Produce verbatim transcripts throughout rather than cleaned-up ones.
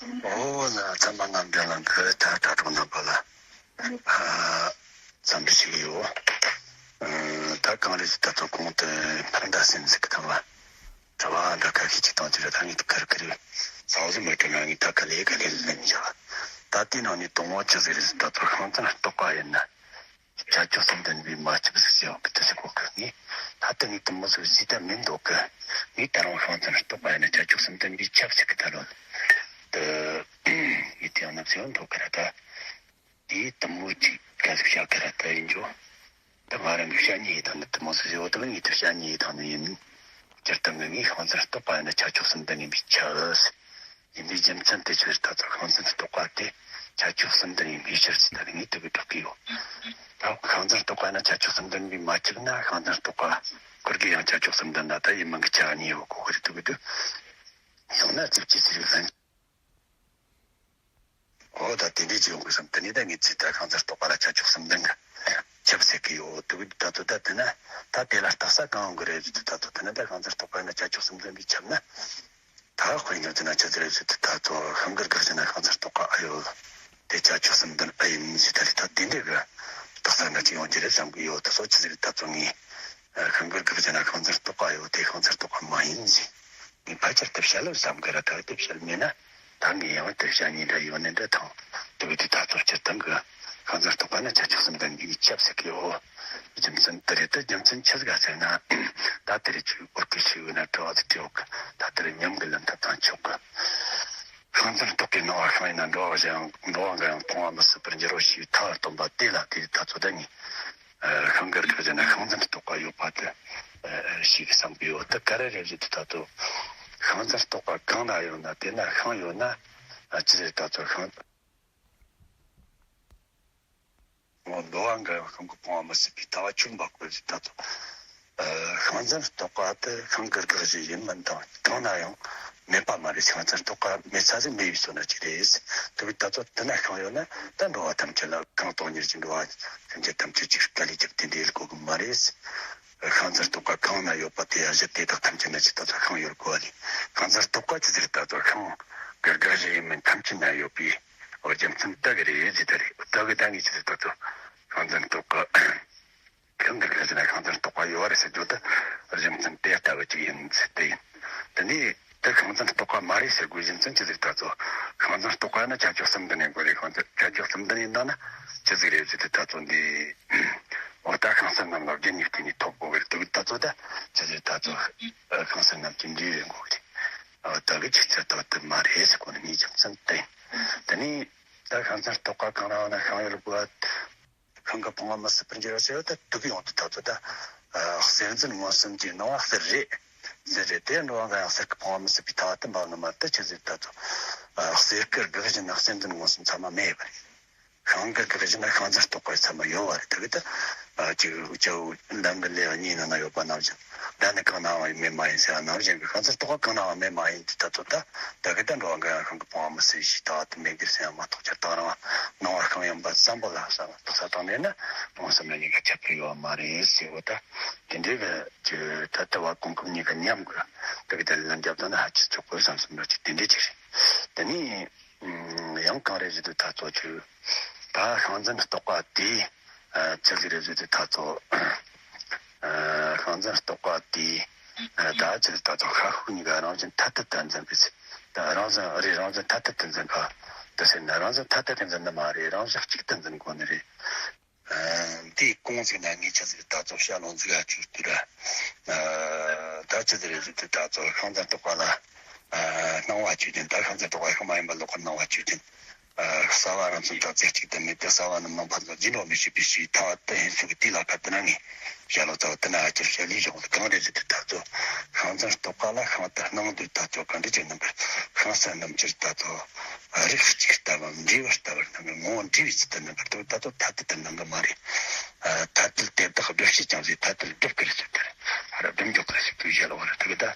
ཨོ་ལ་ཚང་མ་རྣམ་པ་ལ་གི་ད་དྲ་གྲོགས་རྣམ་པ་ལ་ཨ་འཚམས་འདྲི་ཞུ་གི་ཡོད། ཨ་ད་གང་རེད་ཟེར་ད་ཚོ་གོང་དུ་ཕར་འདྲ་སེམས་ཟིག་གི་ཐང་ལ་དྲི་བ་འདྲ་ཁ་ཤས་ཅིག་བཏང་ཅི་རེད། ད་ངས་དུ་ཁར་ཁར་ཟ་བ་ཟིག་མི་དྲན་ང་ངས་ད་ག་ལེ་ག་ལེ་ལེན་བྱ་བ། ད་དེ་ནང་ནས་དང་བོ་ཅི་ཟིག་རེད་ཟེར་ད་ཚོ་ཤིང་ཚང་རྟོགས་པ་ཡིན་ན། བྱ་ཆོག་གསུམ་ལྡན་པའི་མ་ཁྱབ་ཟིག་ཟེར་བ་གི་དུ་ཟེར་གོ་གི། ངས་ད་ལྟ་ངས་དུ་མོ་ཟིག་ཟིག་ད་མིན་འདུག་གི། ངས་ད་རུང་ཤིང་ཚང་རྟོགས་པ་ཡིན་ན་བྱ་ཆོག་གསུམ་ལྡན་པའི་ཁྱབ་ཟེར་གི་ད་རུང་དུ་ངས་དེ་ཡང་ནབ་ཟེར་བ་འདུག་གི་ར། ད་དེའི་དུ་མོ་ཅིག་ག་ཟིག་བཤད་གི་ར་ད་ཡིན་ཇོ། ད་ང་རང་གི་བཤད་ཉེས་ཡིན་ཐང་ནི་དུ་མོ་ཟིག་ཟེར་བ་དུ་ངས་དུ་བཤད་ཉེས་ཡིན་ཐང་ནི་ཡིན། སྤྱིར་བཏང་གི་ངས་ཤིང་ཚང་རྟོགས་པ་ཡིན་ན་བྱ་ཆོག་གསུམ་ལྡན་ཡིན་པའི་ཁྱབ། ཡིན་པའི་རྒྱུ་མཚན་དེ་ཆོས་ད་ཚོ་ཤིང་ཚང་རྟོགས་པ་དེ་བྱ་ཆོག་གསུམ་ལྡན་ཡིན་པའི་ཕྱིར་ཟེར་ད་ནི་ངས་དེ་གི་སྒྲུབ་ཀྱི་ཡོད། ད་ཤིང་ཚང་རྟོགས་པ་ན་བྱ་ཆོག་གསུམ་ལྡན་པའི་མ་ཁྱབ་ན་ཤིང་ཚང་རྟོགས་པ་སྐུར་གི་ཡང་བྱ་ཆོག་གསུམ་ལྡན་ན་ད་ཡིན་མིན་གི་ཆ་གཉིས་ཡོད་གོ་གི་རེད་དུ་གི་དུ། ཡང་ན་རྩིབས་ཀྱི་ཚིག་ལན། ཨོ་ད་དེ་འདྲས་ཅི་ཡོང་གི་བསམ་དེ་ནས་ད་ངས་ཚིག་ད་ཤིང་ཚང་རྟོགས་པ་ལ་བྱ་ཆོག་གསུམ་ལྡན་གི་ཁྱབ་ཟེར་གི་ཡོད་དུ་གི་ད་དུ་ད་དེ་ན་ད་དེ་ལ་རྟགས་གང་ཡོང་གི་རེད་དུ་ད་དུ་དེ་ན་ད་ཤིང་ཚང་རྟོགས་པ་ན་བྱ་ཆོག་གསུམ་ལྡན་པའི་ཁྱབ་ན། ད་དཔེ་ཉོ་དེ་ན་ཆི་ཟེར་ཟེར་དུས་ད་ཚོ་ཤིང་གི་དགག་བྱ་ན་ཤིང་ཚང་རྟོགས་པ་ཨ་ཡོད། དེ་བྱ་ཆོག་གསུམ་ལྡན་ཨ་ཡིན་ཟེར་ད་རེད། ད་དེ་འདྲ་གི་རྟགས་གསལ་འདྲ་ཅིག་ཡོང་རྒྱུ་རེད་བསམ་གི་ཡོད། ད་སོ་ཆི་ཟེར་ད་ཚོ་ངས་ཤིང་གི་དགག་བྱ་ན་ཤིང་ཚང་རྟོགས་པ་ཨ་ཡོད་དེ་ཤིང་ཚང་རྟོགས་པ་མ་ཡིན་ཟེར། ངས་ཕལ་ཆེར་དེ་བཤད་ལ་བསམ་གི་ར། ད་དེ་བཤད་མེད་ན་ད་ངས་ཡང་དེ་བཤད་ཉེས་འདྲ་ཡོད་ནི་འདྲ་དང་དེ་བས་དེ་ད་ཚོ་སྤྱིར་བཏང་གི་ཤིང་ཚང་རྟོགས་པ་ན་བྱ་ཆོག་གསུམ་ལྡན་གྱི་ཁྱབ་ཟེར་གི་ཡོད། རྒྱུ་མཚན་དེ་རེད། ད་རྒྱུ་མཚན་ཆི་ཟིག་ག་ཟེར་ན། ད་དེ་རེད་ཅིག་བོད་སྐད་ཤེས་ཡོད་ན་དྲི་བ་དེ་དྲི་འོག་གི་ད་དེ་རེད་མཉམ་གི་ལན་ཐབས་དང་ཆོག་གི། ཤིང་ཚང་རྟོགས་པའི་སྣང་བ་ཤིང་ཡིན་ན་འགྲོ་བ་གཞན་ཡང་འགྲོ་བ་འགའ་ཡང་སྤོང་བ་མི་སྲིད་པར་འགྱུར་རོ་ཞེས་ཐལ་བར་སྟོན་པ་དེ་ལ་དེ་ད་ཚོ་ད་ནི་ཤིང་གི་རྒྱུ་ཟེར་ན་ཤིང་ཚང་རྟོགས་པ་ཡོད་པ་དེ་ཞིག་བསམ་གི་ཡོད། ད་ག་རེ་རེད་ཟེར་དུས་ད་ཚོ་ཤིང་ཚང་རྟོགས་པ་གང་ན་ཡོད་ན་དེ་ན་ཤིང་ཡོད་ན་ཅི་ཟེར་ད་ཚོ་ཤིང་། འགྲོ་བ་འགའ་ཡང་ཤིང་གིས་སྤོང་བ་མི་སྲིད་པའི་ལྟ་བ་ཆོས་འབའ་ཀོ་ཟིག་ད་ཚོ། ཤིང་ཚང་རྟོགས་པ་དེ་ཤིང་གི་དགག་བྱ་ཡིན་མིན་དང་གང་ན་ཡང་མེད་པ་མ་རེད། ཤིང་ཚང་རྟོགས་པ་མེད་ས་ཟིག་མེད་པའི་བཟོ་འདྲ་ཅིག་རེད། དེ་བས་ད་ཚོ་དེ་ན་ཤིང་ཡོད་ན་ད་འགྲོ་བ་ཐམས་ཅད་ལ་ཤིང་སྟོང་ཉིད་ཀྱི་འགྲོ་བ་སེམས་ཅན་ཐམས་ཅད་ཅིག་དཀའ་ལས་ཀྱི་དེ་འདྲའི་དགོས་གི་མ་རེད། ཤིང་ཚང་རྟོགས་པ་གང་ན་ཡོད་པ་དེ་ཡང་གཞི་དེ་དག་ཐམས་ཅད་ན་ཅི་ད་ཚོ་ཤིང་ཡོད་དགོས་པ་རེད། ཤིང་ཚང་རྟོགས་པ་ཅི་ཟེར་ད་ཚོ་ཤིང་གི་དགག་བྱ་ཡིན་མིན་ཐམས་ཅད་ན་ཡོད་པའི། རྒྱུ་མཚན་དེ་གི་རེད་ཟེར་ད་རེད། དེ་གི་ད་ངས་ཅི་ཟེར་ད་ཚོ་ཤིང་ཚང་རྟོགས་པ། ཤིང་གི་དགག་བྱ་ན་ཤིང་ཚང་རྟོགས་པ་ཡོད་རེད་ཟེར་རྒྱུ་དེ་རྒྱུ་མཚན་དེ་ལྟ་བུ་ཅིག་ཡིན་ཟེར་དེ་ཡིན། དེ་ནས་དེ་ཤིང་ཚང་རྟོགས་པ་མ་རེད་ཟེར་དགོས་རྒྱུ་མཚན་ཅི་ཟེར་ད་ཚོ་ཤིང་ཚང་རྟོགས་པ་ན་བྱ་ཆོག་གསུམ་ལྡན་ཡིན་དགོས་རེད། ཤིང་ཚང་བྱ་ཆོག་གསུམ་ལྡན་ཡིན་ན་ན་ཅི་ཟིག་རེད་ཟེར་དུས་ད་ཚོ་འདི་འོ་ད་ཤིང་གསུམ་རྣམས་ལ་རྒྱུ་གཉིས་བརྟེན་ནས་ཐོབ་དགོས་རེད། དེ་ད་ཚོ་ད་ཅི་ཟེར་ད་ཚོ་ཤིང་གསུམ་རྣམས་ཀྱི་འབྲས་བུ་ཡིན་དགོས་རེད། ད་གི་ཅི་ཚེ་ད་དེ་མ་རེད་ཟེར་གོ་ནི་ངའི་རྒྱུ་མཚན་དེ་ཡིན། དེ་ནས། ད་ཤིང་ཚང་རྟོགས་པ་གང་ན་ཡོད་ན་ཤིང་ཡོད་དགོས། ཤིང་གིས་སྤོང་བ་མི་སྲིད་པར་འགྱུར་རོ་ཟེར་བ་ད་དུག་ཡོང་དུས་ད་ཚོ་ད་གསེར་འཛིན་མངོན་སུམ་གྱི་སྣང་བ་གསེར་རེད། གསེར་རེད་དེ་འགྲོ་བ་འགའ་ཡང་གསེར་གྱིས་སྤོང་བ་མི་སྲིད་པའི་ལྟ་བ་དུ་འབབ་ནི་མ་རེད། ད་ཆི་ཟེར་ད་ཚོ་གསེར་གྱི་དགག་བྱ་ན་གསེར་འཛིན་མངོན་སུམ་ཚད་མ་མེད་པ་རེད། ཤིང་གི་དགག་བྱ་ན་ཤིང་ཚང་རྟོགས་པའི་ཚད་མ་ཡོད་པ་རེད། ད་གི་ད་ཅིག་ཅའུ་འདམ་གི་ལས་གཉིས་ནང་ན་ཡོད་པ་ནང་བཞིན་ད་ནི་གང་ནའང་མེད་མ་ཡིན་ཟེར་བ་ནང་བཞིན་གི་ཤིང་ཚང་རྟོགས་པ་གང་ནའང་མེད་མ་ཡིན་དུས་ད་ཚོ་ད་ད་གི་ད་འགྲོ་བ་འགའ་ཡང་ཤིང་གིས་སྤོང་བ་མི་སྲིད་ཞེས་ལྟ་བ་དུ་མེད་འགྱུར་ཟེར་ཡང་མ་གཏོགས་ཁྱེར་སྟོང་རང་སྣང་བ་ཤིང་ཡིན་པ་ཙམ་པོ་ལ་བསམ་བློ་གཏོང་ས་བཏང་ནས་ན་མངོན་སུམ་ལ་གཉིས་ཀ་ཁྱད་པར་ཡོད་པ་མ་རེད་ཟེར་བ་ད་དེ་འདྲའི་གི་ད་ལྟ་བ་ཀུན་རྐྱེན་གཉིས་ཀ་མཉམ་གི་ད་གི་ད་ལན་རྒྱབ་ད་ན་ཧ་ཅི་ཆོག་གི་བསམ་བསམ་འདྲ་ཅིག་དེ་འདྲའི་ཅིག་རེད། དེ་ནས་ཡང་གང་རེད་ཟེར་དུས་ད་ཚོ་ཆུ་ད་ཤིང་ཚང་རྟོགས་པ་དེ་ཆི་ཟིག་རེད་ཟེར་དུས་ད་ཚོ་ཤིང་ཚང་རྟོགས་པ་དེ་ད་ཆི་ཟིག་ད་ཚོ་ཤ་ཤུགས་གཉིས་ཀ་རང་བཞིན་ཐ་དད་དུ་འཛིན་པའི་ཚེ་ད་རང་བཞིན་རེད། རང་བཞིན་ཐ་དད་དུ་འཛིན་པ་དེ་ཟེར་ན་རང་བཞིན་ཐ་དད་དུ་འཛིན་ནི་མ་རེད། རང་བཞིན་གཅིག་ཏུ་འཛིན་དགོས་ནི་རེད། འདིའི་གོང་ཟིག་ན་ངས་ཆི་ཟིག་ད་ཚོ་བཤད་ལོང་ཟིག་ཨ་ཆུ་དུ་ར། ད་ཆི་ཟིག་རེད་ཟེར་དུས་ད་ཚོ་ཤིང་ཚང་རྟོགས་པ་ལ་སྣང་བ་ཆོས་ཅན། ད་ཤིང་ཚང་རྟོགས་པ་ཤིང་མ་ཡིན་པ་ལོག་པར་སྣང་བ་ཆོས་ཅན། གསལ་བ་རང་མཚན་དང་རྫས་གཅིག་ཏུ་མེད་དེ་གསལ་བ་རྣམས་སྣང་ཕན་ཚུན་རྗེས་འགྲོ་མི་བྱེད་པའི་ཕྱིའི་ཐ་བ་དེ་ཧན་སུ་གི་དེ་ལ་ཁ་དེ་ན་ངས་བཤད་ལོ་ཚ་བ་དེ་ན་ཨ་ཅེར་བཤད་ལས་བཞག་གང་རེད་ཟེར་དུས་ད་ཚོ་ཤིང་ཚང་རྟོགས་པ་ལ་ཤིང་དུ་སྣང་དུས་ད་ཚོ་གང་འདྲ་ཅིག་སྣང་གི་ཤིང་གསུམ་རྣམས་ཀྱི་ད་ཚོ། རིགས་གཅིག་ལྟ་བུ་འབྲས་བུ་ལྟ་བུར་སྣང་གི་ངོ་བོ་འབྲས་བུའི་ཚུལ་དུ་སྣང་གི་ད་ཚོ་ཐ་དད་དུ་སྣང་གི་མ་རེད། ཐ་དད་དེ་དག་སྒྲུབ་བྱེད་ཀྱང་ཟེར་ཐ་དད་སྒྲུབ་ཀྱི་རེད་ཟེར་དེར་ཧ་ར་སྒྲུབ་འཇོག་གི་རེད་ཟེར་དུས་བཤད་ལ་བ་རེད། ད་གི་ད་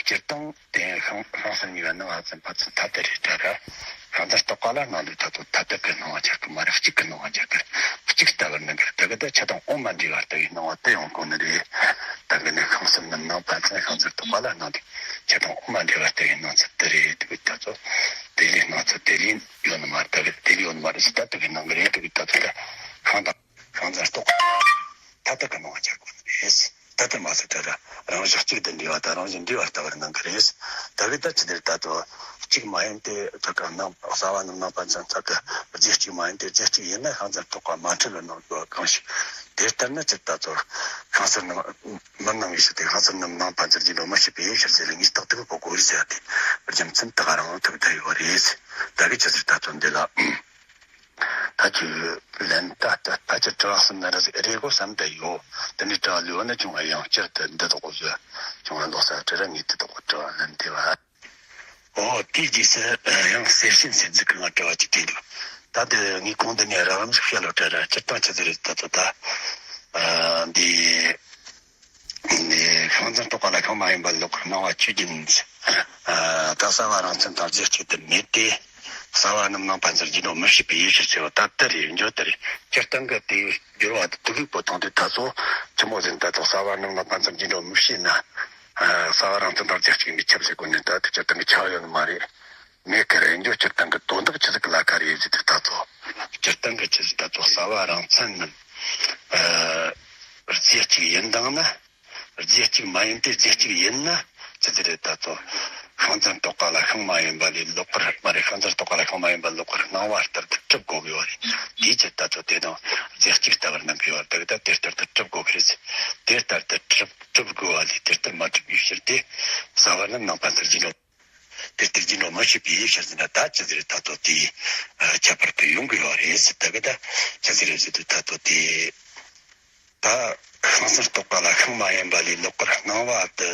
སྤྱིར་བཏང་དེ་ཤིང་ཤིང་གསུམ་གཉིས་ཀ་སྣང་བ་ཙམ་ཕ་ཚུན་ཐ་དད་རེད་ད་ར། ཤིང་ཚང་རྟོགས་པ་ལ་སྣང་དུས་ད་ཚོ་ཐ་དད་ཀྱི་སྣང་བ་འཆར་གི་མ་རེད། གཅིག་གི་སྣང་བ་འཆར་གི་རེད། གཅིག་ལྟ་བུར་སྣང་གི་རེད། ད་གི་ད་ཆ་དང་དབུ་མ་འབྲེལ་བ་ལྟ་བུའི་སྣང་བ་དེ་ཡོང་དགོས་ནི་རེད། ད་གི་ནི་ཤིང་གསུམ་རྣམས་སྣང་ཕན་ཚུན་ཤིང་ཚང་རྟོགས་པ་ལ་སྣང་དུས་ཆ་དང་དབུ་མ་འབྲེལ་བ་ལྟ་བུའི་སྣང་ཚུལ་དེ་རེད། ད་གི་ད་ཚོ་ དེ་ལས་སྣང་ཚུལ་དེ་ལས་ཡོད་ནི་མ་རེད། ད་གི་དེ་ལས་ཡོད་ནི་མ་རེད་ཟེར། ད་དེ་གི་ནང་གི་རེད། དེ་གི་ད་ཚོད་ད་ཤིང་དང་ཤིང་རྩ་རྟོག་ད་ལྟ་གི་སྣང་བ་འཆར་དགོས་ནི་རེད། ད་ལྟ་མ་ཟད་ད་རང་བཞག་གཅིག་ཏུ་འདྲེས་པ་དང་རང་བཞིན་འདྲེས་པ་ལྟ་བུར་སྣང་གི་རེད། ད་གི་ད་ཅི་ཟེར་ད་དོ་གཅིག་མ་ཡིན་ཏེ་ད་ག་སྣང་རྩ་བ་རྣམ་སྣང་ཕན་ཚུན་ད་གི་རྫས་གཅིག་མ་ཡིན་ཏེ་རྫས་གཅིག་ཡིན་ན་ཤིང་རྩ་རྟོག་པ་མ་འཁྲུལ་བར་སྣང་དགོས་པ་གང་ཞིག་དེ་ལྟར་ན་ཅི་ད་ཚོ་ཤིང་རྩ་རྣམ་མི་སྣང་བའི་ཕྱིར་ཏེ། ཤིང་རྩ་རྣམ་སྣང་ཕན་ཚུན་རྗེས་འགྲོ་མི་བྱེད་པའི་ཕྱིར་ཟེར་ལ་ངེས་རྟགས་དེ་གི་གོ་དགོས་རེད་ཟེར་ཏེ། རྒྱུ་མཚན་དེ་ག་རང་ཐུག་བསྡད་ཡོད་རེད། ད་གི་ཅི་ཟེར་ད་ཚོ་འདི་ལ། ད་ཁྱོད་ལན་ད་ལྟ་ཕལ་ཆེར་དྲི་བ་གསུམ་ན་རེ་རེ་གོ་བསམ་བསྡད་ཡོད། དེ་ནས་དྲི་བ་ལུས་པ་ན་ཅུང་ཡང་བསྐྱར་དུ་འདི་དག་གོ་བཟོས་ཅུང་ལོག་ས་དྲི་ར་ངས་དེ་དག་གོ་དྲི་བ་ལན་དེ་བ། ཨོ་དེའི་རྗེས་སུ་ཡང་གསེར་ཞུན་སེར་འཛིན་གི་ང་དྲི་བ་ཅིག་དྲིས་འདུག་ད་དེ་ངས་གོང་དུ་ནས་རང་རམ་ཞིག་བཤད་ལོ་དྲི་ར་སྤྱིར་བཏང་ཆི་ཟིག་རེད་ད་ཚོ་ད་འདི། ནས་ཤིང་རྩ་རྟོག་པ་ལ་ཤིང་མ་ཡིན་པ་ལོག་པར་སྣང་བ་ཆོས་ཅན། ད་རྩ་བ་རང་མཚན་དང་རྫས་གཅིག་ཏུ་མེད་དེ། རྩ་བ་རྣམ་སྣང་ཕན་ཚུན་རྗེས་འགྲོ་མི་བྱེད་པའི་ཕྱིར་ཟེར་བ་ད་ལྟ་རེད། འགྱོ་ལྟ་རེད། སྤྱིར་བཏང་གི་དེའི་སྦྱོར་བ་དེ་དུག་ལུག་པོ་དང་དེ་ད་ཚོ་ཆི་མོ་ཟིན་ད་ཚོ་རྩ་བ་རྣམ་སྣང་ཕན་ཚུན་རྗེས་འགྲོ་མི་བྱེད་ན། རྩ་བ་རང་མཚན་དང་རྫས་གཅིག་མི་ཁྱབ་ཟེར་གོ་ནས་ད་དེ་སྤྱིར་བཏང་གི་ཁྱབ་ཡོད་ནི་མ་རེད། མེད་ཀི་རེད། འགྱོ་སྤྱིར་བཏང་གི་དོན་དག་ཆི་ཟིག་གི་ལ་ཁ་རེད་ཟེར་དུས་ད་ཚོ། སྤྱིར་བཏང་གི་ཆི་ཟིག་ད་ཚོ་རྩ་བ་རང་མཚན་རྣམས། རྫས་གཅིག་ཡིན་དང་ན། རྫས་གཅིག་མ་ཡིན་ཏེ་རྫས་གཅིག་ཡིན་ན་ཅི་ཟིག་རེད་ད་ཚོ། ཤིང་རྩ་རྟོག་པ་ལ་ཤིང་མ་ཡིན་པ་ལས་ལོག་པར་མ་རེད། ཤིང་རྩ་རྟོག་པ་ལ་ཤིང་མ་ཡིན་པ་ལོག་པར་སྣང་བ་ལྟར་དུ་གྲུབ་དགོས་དགོས་པ་རེད། དེའི་ཕྱིར་ད་ཚོ་དེ་དང་རྫས་གཅིག་ལྟ་བུར་སྣང་གི་ཡོད་པ་དེ་ད་དེ་ལྟར་དུ་གྲུབ་དགོས་གི་རེད། དེ་ལྟར་དུ་གྲུབ་གྲུབ་དགོས་པ་ལས་དེ་ལྟར་མ་གྲུབ་པའི་ཕྱིར་ཏེ། རྩ་བ་རྣམ་སྣང་ཕན་ཚུན་རྗེས་འགྲོ། དེ་ལྟར་རྗེས་འགྲོ་མ་བྱས་པའི་ཕྱིར་ཟེར་ན་ད་ཅི་ཟེར་ད་ཚོ་དེ་ཁྱད་པར་དུ་ཡོང་གི་ཡོད་རེད་ཟེར། ད་གི་ད་ཅི་ཟེར་ཟེར་དུས་ད་ཚོ་དེ་ད་ཤིང་རྩ་རྟོག་པ་ལ་ཤིང་མ་ཡིན་པ་ལས་ལོག་པར་སྣང་བ་དེ་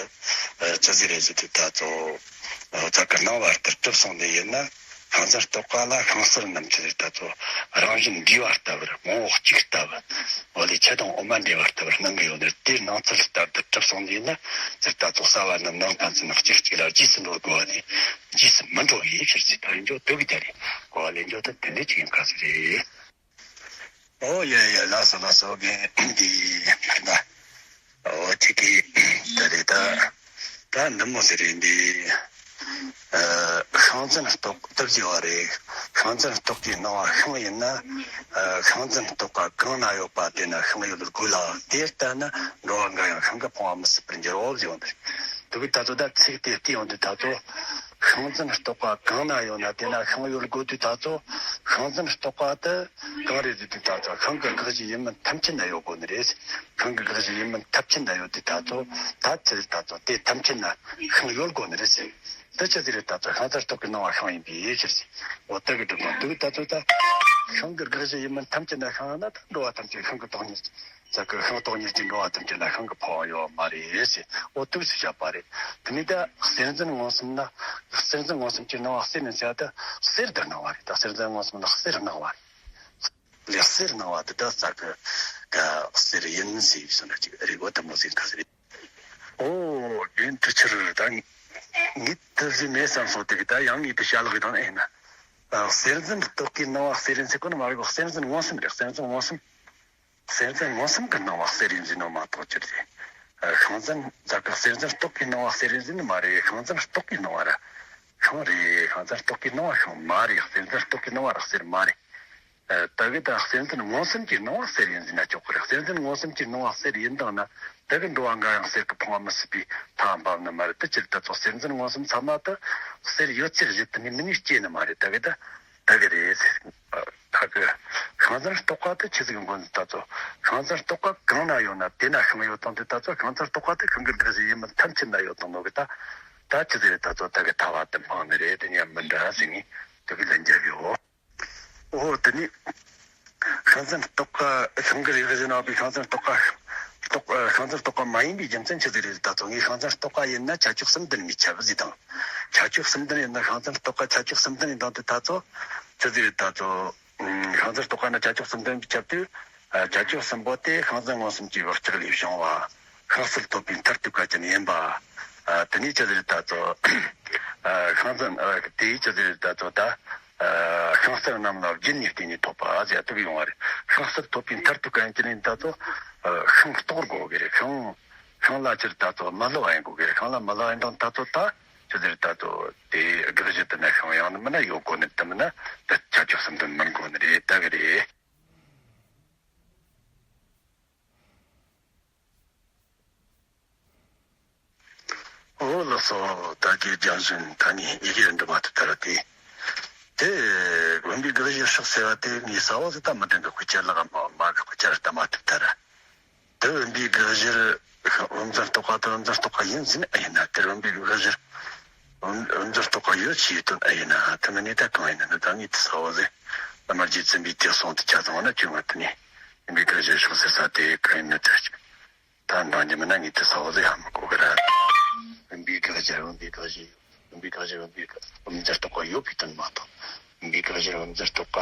ཅི་ཟེར་ཟེར་དུས་ད་ཚོ་རྩ་གི་སྣང་བ་ལྟར་གྲུབ་སོང་ནི་ཡིན་ན། ཤིང་རྩ་རྟོག་པ་ལ་ཤིང་རྩ་རྣམས་ཅི་ཟེར་ད་ཚོ་རང་བཞིན་འདྲེས་པ་ལྟ་བུར་ངོ་བོ་གཅིག་ལྟ་བུ། འོ་ལས་ཆུ་དང་འོ་མ་འདྲེས་པ་ལྟ་བུར་སྣང་གི་ཡོད་ནི་དེའི་སྣང་ཚུལ་ལྟར་དུ་གྲུབ་སོང་ནི་ཡིན་ན། ཟེར་ད་ཚོ་རྩ་བ་རྣམ་སྣང་ཕན་ཚུན་གཅིག་གཅིག་ལ་རྗེས་སུ་འགྲོ་དགོས་པ་ནས་རྗེས་སུ་མི་འགྲོ་བའི་ཕྱིར་ཟེར། ད་ཡིན་འགྱོ་དུ་གི་རྒྱ་རེད། གོ་བ་ལེན་འགྱོ་ད་དེ་འདྲ་ཅིག་ཡིན་ཁ་ཟིག་རེད། ཨོ་ཡ་ཡ་ལགས་སོ་ལགས་སོ། རྒན་འདི་ཕན་པ། ཨོ་ཁྱེད་ཀྱིས་ད་རེད་ད། ད་འདི་མོ་ཟེར་རེད་འདི། ཤིང་རྩ་རྟོག་སྟབས་བདེ་བ་རེད། ཤིང་རྩ་རྟོག་གི་སྣང་བ་ཤིང་ཡིན་ན། ཤིང་རྩ་རྟོག་པ་གང་ན་ཡོད་པ་དེ་ན་ཤིང་ཡོད་དགོས་ལ། དེ་ལྟ་ན་འགྲོ་བ་འགའ་ཡང་ཤིང་གི་ཕུང་བ་མི་སྲིད་པར་འགྱུར་རོ་ཟེར་བ་འདི་རེད། དེ་གི་ད་ཚོ་ད་ཚིག་དེ་བལྟས་ཡོང་དུས་ད་ཚོ། ཤིང་རྩ་རྟོག་པ་གང་ན་ཡོད་ན་དེ་ན་ཤིང་ཡོད་དགོས་དུས་ད་ཚོ། ཤིང་རྩ་རྟོག་པ་དེ་གང་རེད་ཟེར་དུས་ད་ཚོ་ཤིང་གི་དགག་གཞི་ཡིན་མིན་ཐམས་ཅད་ན་ཡོད་དགོས་ནི་རེད། ཤིང་གི་དགག་གཞི་ཡིན་མིན་ཐམས་ཅད་ན་ཡོད་དུས་ད་ཚོ། ད་ཚེ་ད་ཚོ་དེ་ཐམས་ཅད་ན་ཤིང་ཡོད་དགོས་ནི་རེད་ཟེར། དེ་ཆི་ཟིག་རེད་ད་ཚོ་ཤིང་རྩ་རྟོག་གི་སྣང་བ་ཤིང་ཡིན་པའི་ཕྱིར་ཟེར། འོ་དེ་གི་སྒྲུབ་པ་དེ་གི་ད་ཚོ་ད། ཤིང་གི་དགག་གཞི་ཡིན་མིན་ཐམས་ཅད་ན་ཤིང་ཡིན་ན་ད་འགྲོ་བ་ཐམས་ཅད་ཤིང་གི་སྟོང་ཉིད། ས་ཀི་ཤིང་སྟོང་ཉིད་ཀྱི་འགྲོ་བ་ཐམས་ཅད་ལ་ཤིང་གི་ཕུང་བ་ཡོད་མ་རེད་ཟེར། འོ་དུས་སུ་བཤད་པ་རེད། དེ་ནས་ད་གསེར་འཛིན་མངོན་སུམ་ན། གསེར་འཛིན་མངོན་སུམ་གྱི་སྣང་བ་གསེར་ཡིན་ཟེར་ད་གསེར་དུ་སྣང་བ་རེད། ད་གསེར་འཛིན་མངོན་སུམ་ལ་གསེར་སྣང་བ་རེད། ལས་གསེར་སྣང་བ་དེ་ད་ས་ཀི་ག་གསེར་ཡིན་ཟེར་བའི་སོ་ན་ཅིག་རེད་གོ། དེ་མོ་ཟེར་ག་ཟེར་རེད། ཨོ་རྒན་དུ་ཆུར་ད་ངས་དུ་ཟེར་མེད་བསམ་སོང་དེ་གི་ད་ཡང་ངས་དུ་བཤད་ལག་གི་དང་ཨེ་ན། གསེར་འཛིན་རྟོག་གི་སྣང་བ་གསེར་ཡིན་ཟེར་གོ་ནི་མ་རེད་གོ། གསེར་འཛིན་མངོན་སུམ་རེད། གསེར་འཛིན་མངོན་སུམ། གསེར་འཛིན་མངོན་སུམ་གྱི་སྣང་བ་གསེར་ཡིན་ཟེར་ནོ་མ་གཏོགས་ཅི་རེད། ཤིང་འཛིན་ཛ་གི་གསེར་འཛིན་རྟོག་གི་སྣང་བ་གསེར་ཡིན་ཟེར་ནི་མ་རེད། ཤིང་འཛིན་རྟོག་གི་སྣང་བ་ར་ཤིང་རེད། ཤིང་འཛིན་རྟོག་གི་སྣང་བ་ཤིང་མ་རེད། གསེར་འཛིན་རྟོག་གི་སྣང་བ་ར་གསེར་མ་རེད། ད་གི་ད་གསེར་འཛིན་མངོན་སུམ་གྱི་སྣང་བ་གསེར་ཡིན་ཟེར་ན་ཆོག་གི་རེད། གསེར་འཛིན་མངོན་སུམ་གྱི་སྣང་བ་གསེར་ཡིན་དང་ན་ད་གི་འགྲོ་བ་འགའ་ཡང་གསེར་གྱི་ཕུང་བ་མི་སྲིད་པའི་མཐའ་འབབ་ནི་མ་རེད། དེ་ཕྱིར་ད་ཚོ་གསེར་འཛིན་མངོན་སུམ་ཚད་མ་དེ་གསེར་ཡོད་ཚད་གཞི་དུ་ནི་མི་ནུས་སྐྱེ་ནི་མ་རེད། ད་གི་ད། ད་གི་རེད། ད་གི་ཤིང་འཛིན་རྟོག་པ་དེ་ཆི་ཟིག་མགོན་ཟིག་ད་ཚོ། ཤིང་འཛིན་རྟོག་པ་གང་ན་ཡོད་ན་དེ་ན་ཤིང་ཡོད་དང་དེ་ད་ཚོ་ཤིང་འཛིན་རྟོག་པ་དེ་ཤིང་གི་དགག་གཞི་ཡིན་མིན་ཐམས་ཅད་ན་ཡོད་དང་ནོ་གི་ད། ད་ཆི་ཟིག་རེད་ད་ཚོ་ད་གི་ཐ་བ་དེ་འཕངས་ནི་རེད། དེ་ཉམས་མི་འདྲ་ཟིག་ངས་དེ་གི་ལན་རྒྱབ་ཡོད། འོ་དེ་ནི་ཤིང་འཛིན་རྟོག་པ་ཤིང་གི་དགག་གཞི་ན་བའི་ཤིང་འཛིན་རྟོག་པ་རྟོག་ཤིང་འཛིན་རྟོག་པ་མ་ཡིན་པའི་རྒྱུ་མཚན་ཆི་ཟིག་རེད་ད་ཚོ། ངས་ཤིང་འཛིན་རྟོག་པ་ཡིན་ན་ཁྱད་ཆོས་གསུམ་ལྡན་མི་ཁྱབ་ཟིག་དང་། ཁྱད་ཆོས་གསུམ་ལྡན་ཡིན་ན་ཤིང་འཛིན་རྟོག་པ་ཁྱད་ཆོས་གསུམ་ལྡན་ཡིན་དང་དེ་ད་ཚོ་ཆི་ཟིག་རེད་ད་ཚོ། ཤིང་འཛིན་རྟོག་པ་ན་ཁྱད་ཆོས་གསུམ་ལྡན་གྱི་ཁྱབ་དུས། ཁྱད་ཆོས་གསུམ་པོ་དེ་ཤིང་འཛིན་མངོན་སུམ་གྱི་བག་ཆགས་ལས་བྱུང་བ། ཤིང་རྩལ་ཐོབ་པའི་མཐར་ཐུག་ག་ཅན་ཡིན་པ། དེ་ནས་ཆི་ཟིག་རེད་ད་ཚོ། ཤིང་འཛིན་དེའི་ཆི་ཟིག་རེད་ད་ཚོ་ད། ཤིང་རྩལ་རྣམས་ལ་རྒྱུད་ནས་བརྟེན་ནས་ཐོབ་པ་ཟེར་དུ་ཡོང་བ་རེད། ཤིང་རྩལ་ཐོབ་པའི་མཐར་ཐུག་ག་ཅན་ཡིན་ད་ཚོ། ཤིང་རྟོགས་དགོས་གི་རེད། ཤིང་ཤིང་ལ་ཆི་རེད་ད་ཚོ་མི་སླུ་བ་ཡིན་དགོས་གི་རེད། ཤིང་ལ་མི་སླུ་བ་ཡིན་དང་ད་ཚོ་ད། ཆི་ཟེར་ད་དོ་དེ་དགག་གཞི་དེ་ན་ཤོང་ཡང་ནི་མིན་ན་ཡོད་དགོས་ནི་དེ་མིན་ན་དེ་ཆ་ཆོག་སེམས་དོན་མིན་དགོས་ནི་རེད་ད་གི་རེད། ཨོ་ལགས་སོ། ད་གི་རྒྱང་བཞིན་ད་ནི་ཡི་གེ་འབྲི་མ་ཐུབ་ཐལ་དེ། དེ་བུམ་པའི་དགག་གཞི་ཕྱོགས་ཟེར་བ་དེ་ངས་ས་བོ་ཟིག་ད་མི་འདྲ་གི་དཔེ་ཆ་ལག་མ་མ་གི་དཔེ་ཆ་ར་ལྟ་མ་ཐུབ་ཐལ། དེ་བུམ་པའི་དགག་གཞིར་བུམ་འཛིན་རྟོག་པ་དེ་བུམ་འཛིན་རྟོག་པ་ཡིན་ཟིན་ཨེ་ཡིན་ན། དེར་བུམ་པའི་དགག་གཞིར་བུམ་བུམ་འཛིན་རྟོག་པ་ཡོད་ཞེས་དོན་ཨེ་ཡིན་ན། དེ་མིན་ནི་ད་གང་ཡིན་ན་ད་ངས་དེ་ས་བོ་ཟིག་བླ་མ་རྗེ་བཙུན་པའི་དེ་གསུང་དུ་ཆ་ཚང་བ་ན་ཁྱོད་ང་དེ་ནས་བུམ་པའི་དགག་གཞིར་ཕྱོགས་ཟེར་ས་དེ་གང་ཡིན་ན་དེ་ཅིག་ད་འདང་རྒྱུ་མིན་ན་ངས་དེ་ས་བོ་ཟིག་ཧ་མི་གོ་གི་ར། བུམ་པའི་དགག་གཞིར་བུམ་པའི་དགག་གཞི་ཡོད། བུམ་པའི་དགག་གཞིར་བུམ་པའི་བུམ་འཛིན་རྟོག་པ་ཡོད་པའི་དོན་མ་གཏོགས། བུམ་པའི་དགག་གཞིར་བུམ་འཛིན་རྟོག་པ།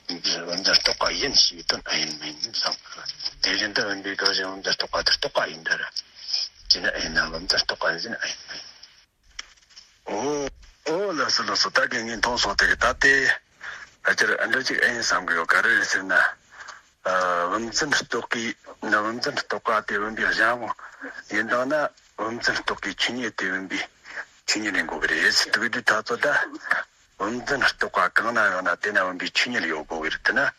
བུམ་འཛིན་རྟོག་པ་ཡིན་ཞེས་དོན་ཨེ་ཡིན་མིན་བསམ་གི། དེ་བཞིན་དུ་བུམ་པའི་དགག་གཞིར་བུམ་འཛིན་རྟོག་པ་དེ་རྟོག་པ་ཡིན་འདྲ་ར། ཅི་ན་ཨེ་ན་བུམ་འཛིན་རྟོག་པ་ཡིན་ཟིན་ཨེ་ཡིན་མིན། ཨོ། ཨོ་ལགས་སོ་ལགས་སོ། ད་གི་ངས་མཐོང་སོང་དེ་གི་ད་དེ། ཨ་ཅར་ཨ་འདྲ་ཅིག་ཨེ་ཡིན་བསམ་གི་ཡོད་ག་རེ་རེད་ཟེར་ན། ཨ་བུམ་འཛིན་རྟོག་གི་ན་བུམ་འཛིན་རྟོག་པ་དེ་བུམ་པའི་གཞན་དབང་ཡིན་དང་ན། བུམ་འཛིན་རྟོག་གི་ཆོས་ཉིད་དེ་བུམ་པའི་ཆོས་ཉིད་ཡིན་དགོས་གི་རེད་ཟེར་དུས་དུས་ད་ཚོད་ད། བུམ་འཛིན་རྟོག་པ་གང་ན་ཡོད་ན་དེ་ན་བུམ་པའི་ཆོས་ཉིད་ཡོད་དགོས་གི་རེད། དེ་ན་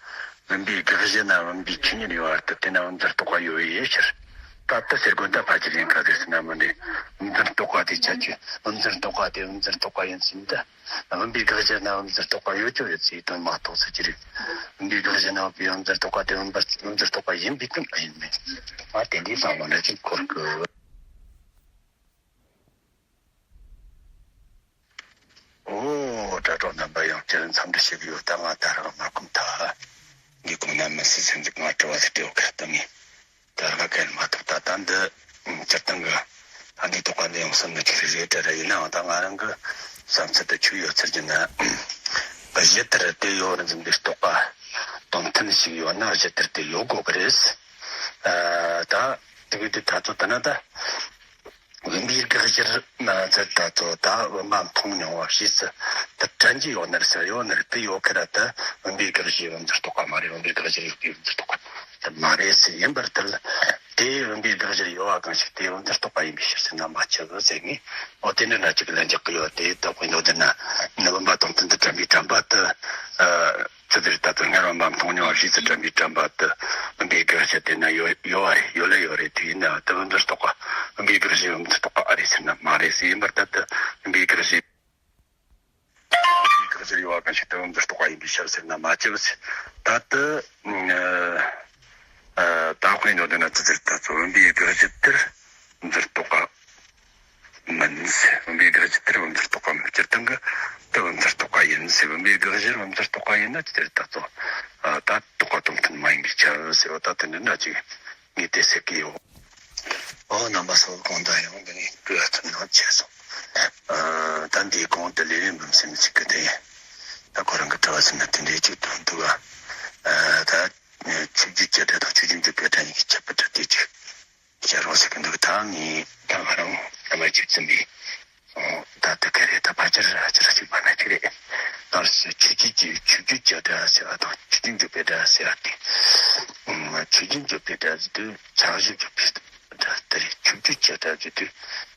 བུམ་པའི་དགག་གཞི་ན་བུམ་པའི་ཆོས་ཉིད་ཡོད་པ་དེ་དེ་ན་བུམ་འཛིན་རྟོག་པ་ཡོད་པའི་ཕྱིར། ད་ལྟ་ཟེར་དགོས་ད་ཕལ་ཆེར་ཡིན་ག་ཟེར་ཟེར་ན་མི་འདྲ། བུམ་འཛིན་རྟོག་པ་དེ་ཆ་ཆོས་བུམ་འཛིན་རྟོག་པ་དེ་བུམ་འཛིན་རྟོག་པ་ཡིན་ཟིན་ད། བུམ་པའི་དགག་གཞི་ན་བུམ་འཛིན་རྟོག་པ་ཡོད་ཀྱང་ཡོད་ཚེ་དོན་མ་རྟོགས་ཟེར་གྱི་རེད། བུམ་པའི་དགག་གཞི་ན་བུམ་པའི་བུམ་འཛིན་རྟོག་པ་དེ་བུམ་པ་བུམ་འཛིན་རྟོག་པ་ཡིན་པའི་དོན་ཨེ་ཡིན་མིན། ང་དེ་འདྲའི་བསམ་བློ་འདྲ་ཅིག་འཁོར་གི། ཨོ། དྲ་གྲོགས་རྣམ་པ་ཡང་བསྐྱར་འཚམས་འདྲི་ཞུ་གི་ཡོད། ད་ང་ད་རང་མ་ཁུམ་ཐལ། འདི་གོང་ན་མི་སྲིད་སེམས་ཀྱི་ང་དྲི་བ་ཟིག་སྤྲད་ཡོད་གི་ད་ངས། ད་རང་གལ་མ་ཐུབ་ད་ད་འདི་སྤྱིར་བཏང་གི་ཨ་འདི་དོགས་པ་འདི་ཡང་བསམ་ན་ཅིག་རེད་དྲ་ར། ཡིན་ནའང་ད་ང་རང་གི་བསམ་ཚུལ་དུ་ཆུ་ཡོད་ཚུལ་གྱི་ན། གཞི་དེར་དེ་ཡོད་རེད་འཛིན་པའི་རྟོག་པ་དོན་མཐུན་ཞིག་ཡོད་ན་གཞི་དེར་དེ་ཡོད་དགོས་གི་རེད། ཨ་ད་དེ་གི་དེ་ད་ཚོད་ད་ན་ད། བུམ་པའི་དགག་གཞིར་ན་ཚད་ད་ཚོད་ད་བུམ་པ་མཐོང་མྱོང་བ་ཞེས་སུ་དེ་དྲན་གྱི་ཡོད་ན་རེད་ཟེར། ཡོད་ན་རེད་དེ་ཡོད་ཁི་ར་དེ་བུམ་པའི་དགག་གཞི་བུམ་འཛིན་རྟོག་པ་མ་རེད། བུམ་པའི་དགག་གཞིར་ཡོད་པའི་བུམ་འཛིན་རྟོག་པ་དེ་མ་རེད་ཟེར་ཡིན་པར་ཐལ། དེ་བུམ་པའི་དགག་གཞིར་ཡོད་པ་གང་ཞིག་དེ་བུམ་འཛིན་རྟོག་པ་ཡིན་པའི་ཕྱིར་ཟེར་ན་མ་ཆོག་གི་ཟེར་ངས། འོ་དེ་འདྲ་འདྲ་ཅིག་ལན་རྒྱག་གི་ཡོད། དེ་ལྟ་དཔེ་འདོད་དེ་ན་ནི་བུམ་པ་དང་མཐུན་དུ་དྲན་པའི་དྲན་པ་དེ། ཨ་ཅི་ཟེར་ད་དུ་སྔར་བུམ་པ་མཐོང་མྱོང་བ་ཞེས་སུ་དྲན་པའི་དྲན་པ་དེ་བུམ་པའི་དགག་གཞི་དེ་ན་ཡོད་ཡོད་པ་རེད། ཡོད་ལ་ཡོད་རེད། དེ་ཡིན་ན་དེ་བུམ་འཛིན་རྟོག་པ་བུམ་པའི་དགག་གཞི་བུམ་འཛིན་རྟོག་པ་ཨ་རེད་ཟེར་ན་མ་རེད་ཟེར། ཡིན་པར་ཐལ། དེ་བུམ་པའི་དགག་གཞི་བུམ་པའི་དགག་གཞིར་ཡོད་པ་གང་ཞིག་དེ་བུམ་འཛིན་རྟོག་པ་ཡིན་པའི་ཕྱིར་ཟེར་ན་མ་ཆོག་ཟེར། ད་དེ་ཨ་ད་དཔེ་འདོད་དེ་ན་ཅི་ཟེར་ད་ཚོད་བུམ་པའི་དགག་གཞི་དེར་བུམ་འཛིན་རྟོག་པ་མིན་ཟེར། བུམ་པའི་དགག་གཞི་དེར་བུམ་འཛིན་རྟོག་པ་མིན། སྤྱིར་བཏང་གི་དེ་བུམ་འཛིན་རྟོག་པ་ཡིན་ཟེར། བུམ་པའི་དགག་གཞིར་བུམ་འཛིན་རྟོག་པ་ཡིན་ན་ཅི་ཟེར་ད་ཚོད་ཨ་ད་རྟོག་པ་དོན་མཐུན་མ་ཡིན་པའི་ཕྱིར་ཟེར་བ་ད་དེ་འདྲ་འདྲ་ཅིག་ངས་དེ་ཟེར་གི་ཡོད། ཨོ་རྣམ་པ་ཚོ་གང་ལྟར་ཡང་འདི་ནས་བཀྲ་ཤིས་ཐུགས་སྣང་ཆེ་སོང་། ཨ་ད་འདིའི་གོང་དུ་ལས་རིམ་འབུམ་སེམས་ཅིག་གི་དེ་ད་ཁོ་རང་གི་དྲི་བ་ཟིན་ན་དེ་འདྲའི་ཅིག་དོན་འདུག་ག་ཨ་ད་ཆོས་བརྒྱུད་ཀྱི་སྒྲ་དང་ཆོས་བརྒྱུད་འཇུག་པའི་སྒྲ་གཉིས་ཀྱི་ཁྱད་པར་འདྲ་དེ་ཅིག་བཤད་རོགས་ཟེར་གི་འདུག་ད་ངས་ད་ང་རང་ད་མ་ཅིག་འཛིན་པའི་ད་ལྟ་ག་རེ་ད་ཕལ་ཆེར་ཕལ་ཆེར་གཅིག་པ་ན་གཅིག་རེད། ད་ཆོས་བརྒྱུད་ཀྱི་ཆོས་བརྒྱུད་ཀྱི་སྒྲ་ཟེར་བ་དང་ཆོས་བརྒྱུད་འཇུག་པའི་སྒྲ་ཟེར་བ་དེ། ཆོས་བརྒྱུད་འཇུག་པའི་སྒྲ་ཟེར་དུས་ཕྱག་བཞེས་འཇུག་པའི་སྒྲ་དེ་རེད། ཆོས་བརྒྱུད་ཀྱི་སྒྲ་ཟེར་དུས་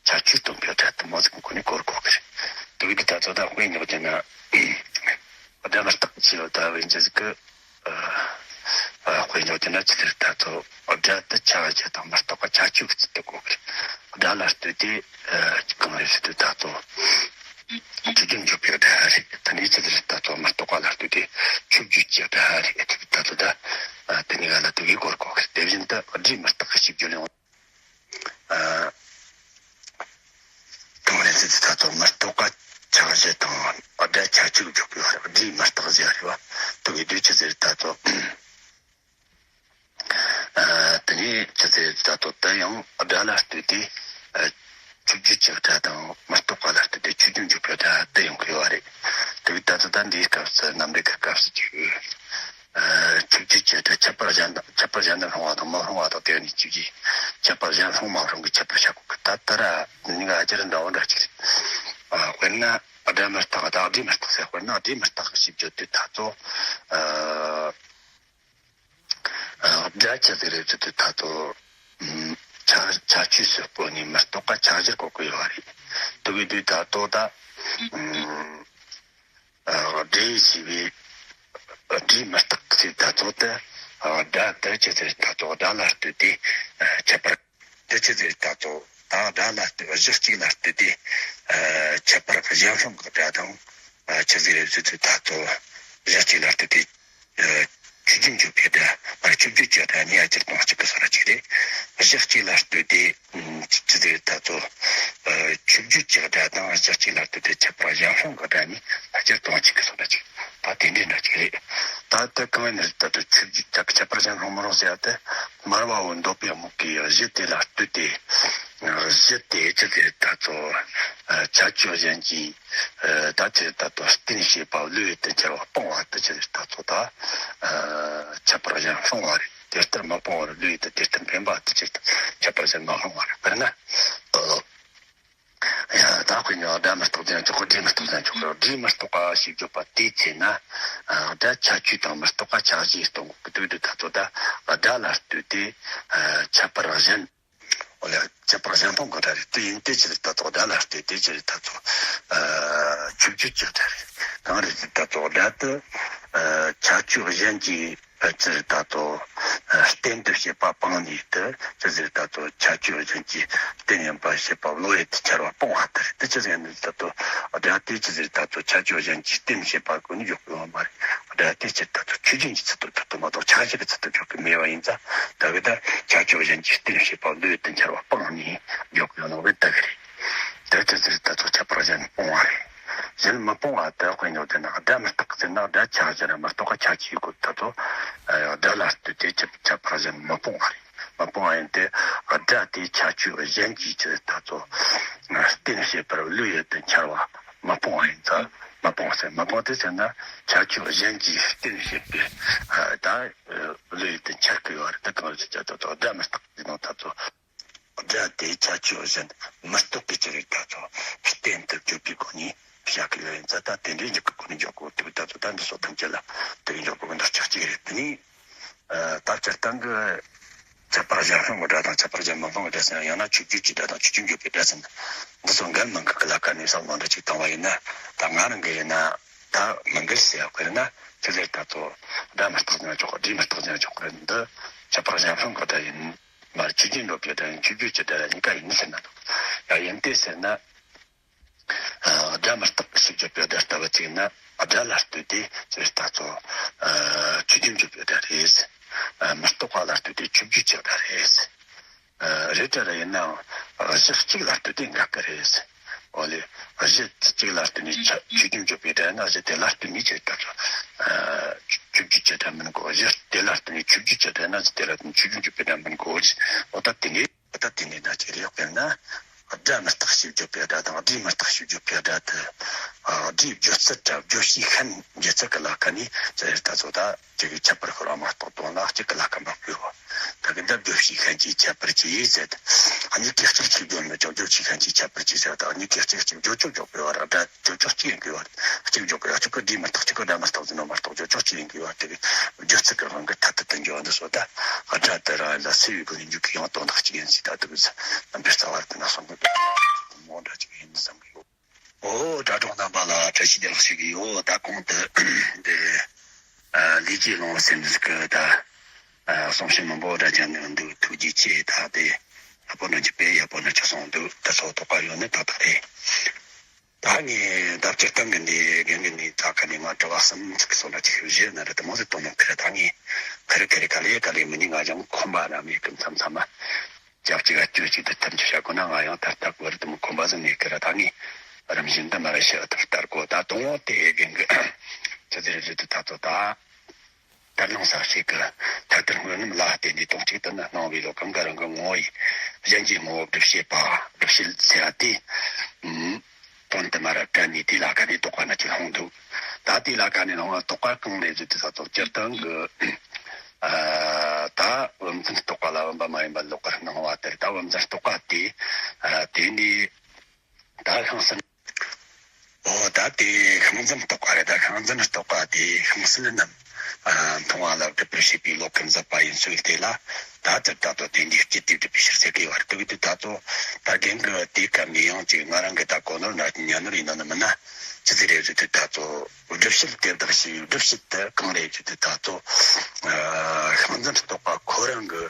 ཁྱད་ཆོས་སྟོན་པའི་སྒྲ་དེ་མོ་ཟིག་གི་སྒོ་ནས་གོ་དགོས་ཀྱི་རེད། དེ་བས་ད་ཚོད་ད་དཔེ་འཇོག་རྒྱུ་ན། སྒྲ་མི་རྟག་ཅེས་པ་ད་བས་འཇུག་གི་ཨ་དཔེ་འཇོག་རྒྱུ་ན་ཅི་ཟེར་ད་ཚོད་སྒྲ་དེ་ཁྱད་ཆོས་དང་མི་རྟག་པ་ཁྱད་ཆོས་ཀྱི་ཚུལ་དུ་གོ་གི་རེད། སྒྲ་ལ་ལྟོས་ཏེ་གང་རེད་ཟེར་དུས་ད་ཚོད་ཆོས་བརྒྱུད་འཇུག་པའི་སྒྲ་རེད། ད་ནི་ཅི་ཟེར་ད་ཚོད་མི་རྟག་པ་ལ་ལྟོས་ཏེ་ཆོས་བརྒྱུད་ཀྱི་སྒྲ་རེད། དེ་ད་ཚོད་ད་དེ་གཉིས་ཀ་ལ་ལྟོས་གི་གོ་གོ་གི་རེད། དེ་བཞིན་དུ་སྒྲའི་མི་རྟག་གི་ཞིབ་བརྗོད་ཡང་། ཨ། གང་རེད་ཟེར་དུས་ད་ཚོད་མི་རྟག་པ་ཁྱད་ཆོས་དང་སྒྲ་ཁྱད་ཆོས་འཇོག་པའི་བར་སྒྲའི་མི་རྟག་ཟེར་རེད་བ། དེ་གི་དུས་ཅི་ཟེར་ད་ཚོད། ཨ། དེ་ནས་ཅི་ཟེར་ད་ཚོད་དེ་ཡང་སྒྲ་ལ་ལྟོས་ཏེ། ཨ། ཆོས་བརྒྱུད་ཀྱི་སྒྲ་དང་མི་རྟག་པ་ལ་ལྟོས་ཏེ་ཆོས་བརྒྱུད་འཇུག་པའི་སྒྲ་དེ་ཡང་གི་བ་རེད། དེ་གི་ད་ཚོད་ད་འདིའི་སྐབས་སུ་རྣམ་འགྲེལ་གྱི་སྐབས་སུ་ཅིག་ཨ། ཆོས་བརྒྱུད་ཀྱི་སྒྲ་ཁྱད་པར་གཞན་དང་ཁྱད་པར་གཞན་དུ་སྣང་བ་དང་མི་སྣང་བ་དང་དེ་ནི་ཆོས་བརྒྱུད་ཁྱད་པར་གཞན་སྣང་མ་སྣང་གི་ཁྱད་པར་བྱ་དགོས་ཀྱི། ད་ལྟ་ར་ནི་ང་ཨ་ཅེ་ར་འདྲ་བོ་འདྲ་ཅིག་རེད། ཨ། དཔེར་ན་སྒྲ་མི་རྟག་དང་སྒྲའི་མི་རྟག་ཟེར། དཔེར་ན་སྒྲའི་མི་རྟག་གི་ཞིབ་བརྗོད་དུས་ད་ཚོད། ཨ། སྒྲ་ཆ་ཟིག་རེད་ཟེར་དུས་ད་ཚོད། ཨ། ཁྱད་ཁྱད་ཆོས་སུ་སྤོ་ནས་མི་རྟག་པ་ཁྱད་གཞིར་གོ་གི་ཡོད་རེད། དུ་བའི་དུས་ད་ལྟོ་ད། ཨ་སྒྲ་ཡིས་བྱས་པའི་སྒྲའི་མུ་སྟེགས་ཟེར་ད་ཚོ་དེ། ཨ་སྒྲ་དེ་ཅི་ཟེར་ད་ཚོ་སྒྲ་ལ་ལྟོས་ཏེ་ཨ་ཁྱད་པར། དེ་ཅི་ཟེར་ད་ཚོ་ད་སྒྲ་ལ་ལྟོས། གཞི་གཅིག་ལ་ལྟོས་ཏེ་ཨ་ཁྱད་པར་གཞན་སྲུང་གི་སྒྲ་དང་། ཨ་ཅི་ཟེར་ཟེར་ཚུལ་ད་ཚོ་གཞི་གཅིག་ལ་ལྟོས་ཏེ། ཨ་ཆོས་བརྒྱུད་འཇོག་པའི་སྒྲ། མར་ཆོས་བརྒྱུད་ཀྱི་སྒྲ་གཉིས་ཀ་སྤྱིར་བཏང་གཅིག་གི་སོ་སྒྲ་གཅིག་རེད། གཞི་གཅིག་ལ་ལྟོས་ཏེ་ཨ་ཅི་ཟེར་ད་ཚོ་ཨ་ཆོས་བརྒྱུད་ཀྱི་སྒྲ་དང་གཞི་གཅིག་ལ་ལྟོས་ཏེ་ཁྱད་པར་གཞན་སྲུང་གི་སྒྲ་གཉིས་སྤྱིར་བཏང་གཅིག་གི་སོ་སྒྲ་གཅིག་ད་དེ་འདྲའི་འདྲ་གཅིག་རེད། ད་ལྟ་གང་ཡིན་ན་ད་ལྟ་ཆོས་བརྒྱུད་ཀྱི་ཁྱད་པར་གཞན་སྲུང་མི་རུང་ཟེར་ཡ་དེ། མར་བ་བོ་འདོད་པའི་རྨུགས་ཀྱི་གཞི་དེ་ལ་ལྟོས་ཏེ། གཞི་དེ་ཅི་ཟེར་ད་ཚོ་ཨ་ཁྱད་ཆོས་གཞན་གྱིས་ཨ་ད་ཅི་ད་ཚོ་རྟེན་བྱེད་པ་བློ་ཡུལ་དུ་འཆར་བ་སྤོང་བ་དེ་ཅི་ཟེར་ད་ཚོ་ད་ཨ་ཁྱད་པར་གཞན་སྲུང་བ་རེད། དེ་ལྟར་མི་སྤོང་བར་བློ་ཡུལ་དུ་དེ་ལྟར་འཕེན་པ་དེ་ཅི་ཁྱད་པར་གཞན་མི་སྲུང་བ་རེད། དཔེར་ན། ཨོ། ཡ་ད་དཔེ་ཉོ་སྒྲ་མི་རྟག་ཅན་ཆོག་གི་སྒྲ་མི་རྟག་ཅན་ཆོག་གི་སྒྲ་མི་རྟག་པ་ཞེས་བརྗོད་པ་དེའི་ཚེ་ན། ཨ་སྒྲ་ཁྱད་ཆོས་དང་མི་རྟག་པ་ཁྱད་གཞིའི་སྟོང་གི་དུས་དུ་ད་ཚོ་ད་སྒྲ་ལ་ལྟོས་ཏེ་ཨ་ཁྱད་པར་གཞན། འོ་ལ་ཁྱད་པར་གཞན་སྟོང་གི་སྒྲ་རེད། དེ་ཡིན་དེ་ཕྱིར་ད་ཚོ་སྒྲ་ལ་ལྟོས་ཏེ་ཕྱིར་ད་ཚོ་ཨ་ཆོས་བརྒྱུད་ཀྱི་སྒྲ་རེད། གང་རེད་ཟེར་ད་ཚོ་སྒྲ་དེ་ཨ་ཁྱད་ཆོས་གཞན་གྱིས། ཨ་ཅི་ཟེར་ད་ཚོ་ཨ་རྟེན་དུ་བྱེད་པ་སྤངས་ནས་དེ་ཅི་ཟེར་ད་ཚོ་ཁྱད་ཆོས་གཞན་གྱི་རྟེན་ཡིན་པ་བྱེད་པ་བློ་ཡུལ་དུ་འཆར་བ་སྤོང་བ་དེ་རེད། དེ་ཅི་ཟེར་ནས་ད་ཚོ་སྒྲ་དེ་ཅི་ཟེར་ད་ཚོ་ཁྱད་ཆོས་གཞན་གྱི་རྟེན་བྱེད་པ་ཀུན་ནས་འཇོག་གི་ཡོད་མ་རེད། སྒྲ་དེ་ཅི་ད་ཚོ་ཆོས་ཅན་གྱི་ཚུལ་དུ་འཇོག་གི་མ་གཏོགས་ཁྱད་གཞི་གི་ཚུལ་དུ་འཇོག་གི་མེད་པ་ཡིན་ཙང་། ད་གི་ད་ཁྱད་ཆོས་གཞན་གྱི་རྟེན་བྱེད་པ་བློ་ཡུལ་དུ་འཆར་བ་སྤངས་ནས་འཇོག་གི་ཡོད་ནོ་བས་ད་གི་རེད། དེ་ཅི་ཟེར་ད་ཚོ་ཁྱད་པར་གཞན་སྤོང་བ་རེད། གཞན་མི་སྤོང་བ་དེ་དཔེ་ཉོ་དེ་ན་སྒྲ་མི་རྟག་ཟེར་ན་སྒྲ་ཁྱད་གཞི་ར་མི་རྟག་པ་ཁྱད་ཆོས་ཀུན་ད་ཚོ་ཨ་སྒྲ་ལ་ལྟོས་ཏེ་ཁྱད་ཁྱད་པར་གཞན་མི་སྤོང་བ་རེད། མི་སྤོང་བ་ཡིན་ཏེ་སྒྲ་དེའི་ཁྱད་ཆོས་གཞན་གྱིས་ཅི་ད་ཚོ་རྟེན་བྱེད་པར་བློ་ཡུལ་དུ་འཆར་བ་མི་སྤོང་བ་ཡིན་ཙང་མི་སྤོང་བ་ཟེར། མི་སྤོང་དེ་ཟེར་ན་ཁྱད་ཆོས་གཞན་གྱིས་རྟེན་བྱེད་པའི་ཨ་ད་བློ་ཡུལ་དུ་འཆར་གི་ཡོད་རེད། ད་གང་ཟེར་ཅི་ད་ཚོ་སྒྲ་མི་རྟག་ཟེར་ན་ད་ཚོ། སྒྲ་དེ་ཁྱད་ཆོས་གཞན་མི་རྟག་པའི་ཕྱིར་རིགས་ད་ཚོ་རྟེན་དུ་བརྗོད་པའི་སྒོ་ནས་བཞག་གི་ཡོད་ཡིན་ཙང་། ད་དེ་འདྲའི་འཇུག་གི་སྒོ་ནས་འཇོག་གོ་དུས་ད་ཚོ་ད་འདི་སོ་ཐམས་ཅད་ལ་དེ་འཇོག་གི་འདི་ཆགས་ཀྱི་རེད། དེ་ནས་ད་སྤྱིར་བཏང་གི་ཁྱད་པར་གཞན་སྲུང་གི་སྒྲ་དང་ཁྱད་པར་གཞན་མི་སྲུང་གི་སྒྲ་ཟེར་ན། ཡང་ན་ཆོས་བརྒྱུད་ཀྱི་སྒྲ་དང་ཆོས་ཅན་བརྗོད་པའི་སྒྲ་ཟེར་ན། འདི་ཚོ་འགལ་མི་འགལ་གི་ལ་ཁ་ནས་བསམ་བློ་འདྲ་ཅིག་བཏང་བ་ཡིན་ན། ད་ང་རང་གི་ཡིན་ན་ད་མི་འགལ་ཟེར་ཡག་གི་རེད་ན། ཅི་ཟེར་ད་ཚོ་སྒྲ་མི་རྟག་ཟེར་ན་ཆོག་གི། སྒྲ་མི་རྟག་ཟེར་ན་ཆོག་གི་རེད། འདི་ཁྱད་པར་གཞན་སྲུང་གི་སྒྲ་ཡིན། མར་ཆོས་ཅན་བརྗོད་པའི་སྒྲ་ཡིན། ཆོས་བརྒྱུད་ཀྱི་སྒྲ་ཡིན། གཉིས་ཀ་ཡིན་ཟེར་ན་འདུག་ཡ་ཡིན་ཏེ་ཟེར་ན། ཨ་སྒྲ་མི་རྟག་ཞེས་བརྗོད་པའི་སྒྲ་ལྟ་བུ་ཅིག་ན་སྒྲ་ལ་ལྟོས་ཏེ་ཅི་ལྟ་ཚོ་ཨ་ཆོས་ཅན་བརྗོད་པའི་སྒྲ་རེད། ཨ་མི་རྟག་པ་ལ་ལྟོས་ཏེ་ཆོས་བརྒྱུད་ཀྱི་སྒྲ་རེད། ཨ་རེད་དྲ་ར་ཡིན་ནའང་གཞི་གཅིག་ལ་ལྟོས་ཏེ་འགལ་གི་རེད། འོ་ལེ། གཞི་གཅིག་ལ་ལྟོས་ནས་ཆ་ཆོས་ཅན་བརྗོད་པའི་སྒྲ་ཡིན་ན་གཞི་དེ་ལ་ལྟོས་ནས་ཅི་ལྟ་ཚོ་ཨ་ཆོས་བརྒྱུད་ཀྱི་སྒྲ་མིན་གོ། གཞི་དེ་ལ་ལྟོས་ནས་ཆོས་བརྒྱུད་ཀྱི་སྒྲ་ཡིན་ན་གཞི་དེ་ལ་ལྟོས་ནས་ཆོས་ཅན་བརྗོད་པའི་སྒྲ་མིན་གོ། འོ་ད་དེ་ནས། ད་དེ་ནས་ན་ཅི་རེད། དཔེར་ན་སྒྲ་མི་རྟག་ཞེས་བརྗོད་པའི་སྒྲ་དང་སྒྲའི་མི་རྟག་ཞེས་བརྗོད་པའི་སྒྲ་དེ། ཨ་སྒྲའི་བརྗོད་ཚུལ་དང་བརྗོད་བྱའི་ཤན་འབྱེད་ཚུལ་གྱི་ལ་ཁ་ནས་ཅི་རེད་ད་ཚོ་ད་ཅི་གི་ཁྱད་པར་ཤོར་བ་མ་གཏོགས་དོན་ལ་གཅིག་གི་ལ་ཁ་མ་ཕུལ་བ། ད་གི་འདི་བརྗོད་བྱའི་ཤན་གྱི་ཁྱད་པར་གྱིས་ཟེར། གཉིས་ཀྱི་གཅིག་གཅིག་བརྗོད་མི་ཆོག་བརྗོད་བྱའི་ཤན་གྱི་ཁྱད་པར་གྱིས་ཟེར། ད་གཉིས་ཀྱི་གཅིག་གཅིག་བརྗོད་ཆོག་འཇོག་དགོས་པ་ར་སྒྲ། བརྗོད་ཆོག་གཅིག་ཡིན་དགོས་པ། གཅིག་འཇོག་དགོས་ཡ། གཅིག་གི་སྒྲའི་མི་རྟག་གཅིག་གི་སྒྲ་མི་རྟག་ཟེར་ནོ་མ་གཏོགས་བརྗོད་ཆོག་གཅིག་ཡིན་དགོས་པ། དེ་གི་བརྗོད་ཚུལ་གྱི་དབང་གིས་ཐ་དད་དུ་འགྱུར་བ་འདི་སོ། ད་སྒྲ་དེ་རང་ལ་སུ་ཡི་སྒོ་ནས་འཇུག་གི་ཡང་དོན་དག་གཅིག་ཡིན་ཞེས་ད་དུ་བས་འདིར་རྩ་བར་དུ་ན་གསུང་གི་འདུག་མོ་འདྲ་གཅིག་ཡིན་བསམ་གི་ཡོད། ཨོ་དྲ་གྲོགས་རྣམ་པ་ལ་བཀྲ་ཤིས་བདེ་ལེགས་ཞུ་གི་ཡོད། ད་གོང་དུ་འདི་ཨ་ལས་ཀྱི་ལོང་བ་སེམས་ཀྱི་ད་ཨ་གསུང་བཤད་མང་པོ་འདྲ་བྱས་ནས་འདུག་ཐུགས་རྗེ་ཆེ། ད་དེ་ཡག་པོ་འདྲ་གྱི་དཔེ་ཡག་པོ་འདྲ་གྱི་གསུངས་འདུག་ད་སོ་ཐོག་པ་ཡོད་ནི་ཏག་ཏག་རེད། ད་ངས་ལྡབ་ཀྱི་སྟེང་གི་འདི་རྒན་གི་ནི་ད་ག་ནས་ང་དྲི་བ་གསུམ་ཚིག་གསུང་ན་ཅིག་བཞི་ན་རེ་དུ་མོ་ཟེར་གཏོང་ནོ་ཁེར། ད་ངས་ཁེར་ཁེར་ག་ལེ་ག་ལེ་མི་ནི་ང་ཅང་ཁོམ་པ་ར་མེད་གི། མཚམས་མཚམས་མ་སྐྱབས་གཅིག་ག་སྐྱོ་གཅིག་ཏུ་ཐམས་ཅད་བྱ་དགོས་ན་ང་ཡང་ད་ལྟ་གོ་རེ་དུ་མོ་ཁོམ་པ་ཟིག་མེད་ཁེར། ད་ངས་རིམ་བཞིན་དུ་མ་ར་ཤི་ཨ་ཐུབ་ལྟར་གོ། ད་དང་བོ་དེ་རྒན་གི་ཆི་ཟེར་རེ་དུ་ད་ཚོ་ད། དར་ལུང་ས་ཞིག་གི་ཐར་ཐར་སྔོན་རྣམས་ལ་བརྟེན་ནས་དོན་གཅིག་ཏུ་ནི་སྣང་བའི་བློ་གང་ག་རང་གི་ངོ་བོ་ཡི་གཞན་གྱི་ངོ་བོ་སྒྲུབ་བྱེད་པ། སྒྲུབ་བྱེད་ཟེར་བ་དེ། ཨུམ། དོན་དུ་མ་ར་བཀྲལ་ནས་དེ་ལ་ཁ་ནས་རྟོག་པ་ན་ཅིག་ལྷུང་འདུག་ད་དེ་ལ་ཁ་ནས་ལྷུང་བ་རྟོག་པ་གང་ལས་བཟོས་ཏེ་ས་ཚོགས་སྤྱིར་བཏང་གི། ཨ་ད་བུམ་འཛིན་རྟོག་པ་ལ་བུམ་པ་མ་ཡིན་པ་ལོག་པར་སྣང་བ་དེར། ད་བུམ་འཛིན་རྟོག་པ་དེ། ཨ་དེ་ནས་ད་ཤིང་སིན། ཨོ་ད་དེ་ཤིང་འཛིན་རྟོག་པ་རེད། ད་ཤིང་འཛིན་རྟོག་པ་དེ་ཤིང་སིན་རྣམས་ མཐོང་བ་ལ་སྒྲུབ་པར་བྱེད་པའི་བློ་ཁ་འཛིན་པ་ཡིན་ཚུལ་དེ་ལ། ད་ལྟར་ད་ལྟོ་དེ་འདྲའི་སྐྱེ་དུས་སྒྲུབ་པའི་ཕྱིར་ཟེར་གི་བར་དུ་གི་དུས་ད་ལྟོ་ད་རྒན་གི་དེའི་སྐབས་ནས་ཡང་ཅིག་ང་རང་གི་ད་གོ་ནོར་ན་ཉན་ནོར་ཡིན་ན་ནི་མིན་ན་ཅི་ཟིག་རེད་ཟེར་དུས་ད་ལྟོ་སྒྲུབ་བྱེད་དེ་བདག་བྱས་སྒྲུབ་བྱེད་དེ་གང་རེད་ཟེར་དུས་ད་ལྟོ་ཤིང་འཛིན་རྟོག་པ་ཁོ་རང་གི་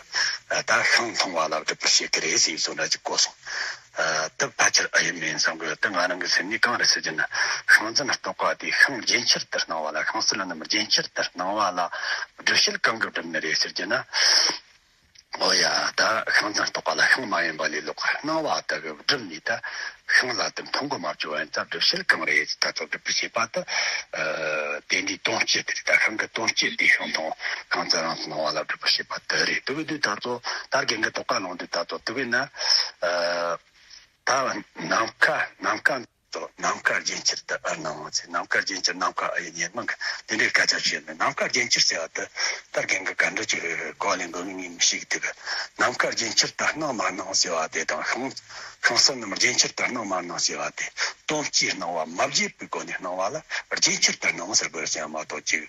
ད་ཤིང་མཐོང་བ་ལ་སྒྲུབ་པར་བྱེད་ཀི་རེད་ཟེར་བཟོ་འདྲ་ཅིག་གོ་སོང་། དེ་ཕལ་ཆེར་ཨེ་ཡིན་མིན་བསམ་གི་ཡོད། དེ་ང་རང་གི་སེམས་ནས་གང་རེད་ཟེར་གྱི་ན། ཤིང་འཛིན་རྟོག་པ་དེ་ཤིང་རྒྱན་ཆར་དུ་སྣང་བ་ལ་ཤིང་སིལ་རྣམས་རྒྱན་ཆར་དུ་སྣང་བ་ལ་སྒྲུབ་བྱེད་གང་གིས་སྒྲུབ་ནི་རེད་ཟེར་གྱི་ན། འོ་ཡ། ད་ཤིང་འཛིན་རྟོག་པ་ལ་ཤིང་མ་ཡིན་པ་ལས་ལོག་པར་སྣང་བ་དག་གིས་སྒྲུབ་ནས་ད་ཤིང་ལ་དེ་མཐོང་གི་མ་བཅུག་པ་ཡིན་ཙང་སྒྲུབ་བྱེད་གང་རེད་ད་ཚོ་སྒྲུབ་པར་བྱེད་པ་དེ། དེ་འདྲའི་དོན་སྤྱི་དེ་རེད། ད་ཤིང་གི་དོན་སྤྱི་དེ་ཤིང་མཐོང་ཤིང་རྩི་རང་སྣང་བ་ལ་སྒྲུབ་པར་བྱེད་པ་དེ་རེད། དེ་གི་དུས་ད་ཚོ་ད་རྒན་གི་རྟོག་པ་ལངས་དུས་ད་ཚོ་དེ་བས་ན། ད་ནམ་མཁའ་ནམ་མཁའ་ཚོ་ནམ་མཁའ་རྒྱན་ཆར་དུ་ཨེ་སྣང་ཟེར། ནམ་མཁའ་རྒྱན་ཆར་ནམ་མཁའ་ཨེ་ཡིན་ཉེར་མིང་གི་དེ་འདྲའི་སྐད་ཆ་བཤད་ནས། ནམ་མཁའ་རྒྱན་ཆར་ཟེར་བ་དེ་ད་རྒན་གི་ག་འདྲ་ཅིག་གོ་ལེན་དགོས་ངེས་མི་ཤེས་གི། དེ་གི་ནམ་མཁའ་རྒྱན་ཆར་དུ་སྣང་མ་སྣང་ཟེར་བ་དེ་དང་ཤིང་ཤིང་སིལ་རྣམས་རྒྱན་ཆར་དུ་སྣང་མ་སྣང་ཟེར་བ་དེ་དོན་སྤྱིའི་སྣང་བ་མ་བརྗེད་པའི་སྒོ་ནས་སྣང་བ་ལ་རྒྱན་ཆར་དུ་སྣང་ཟེར་དགོས་ཟེར་བ་མ་གཏོགས་ཅིག་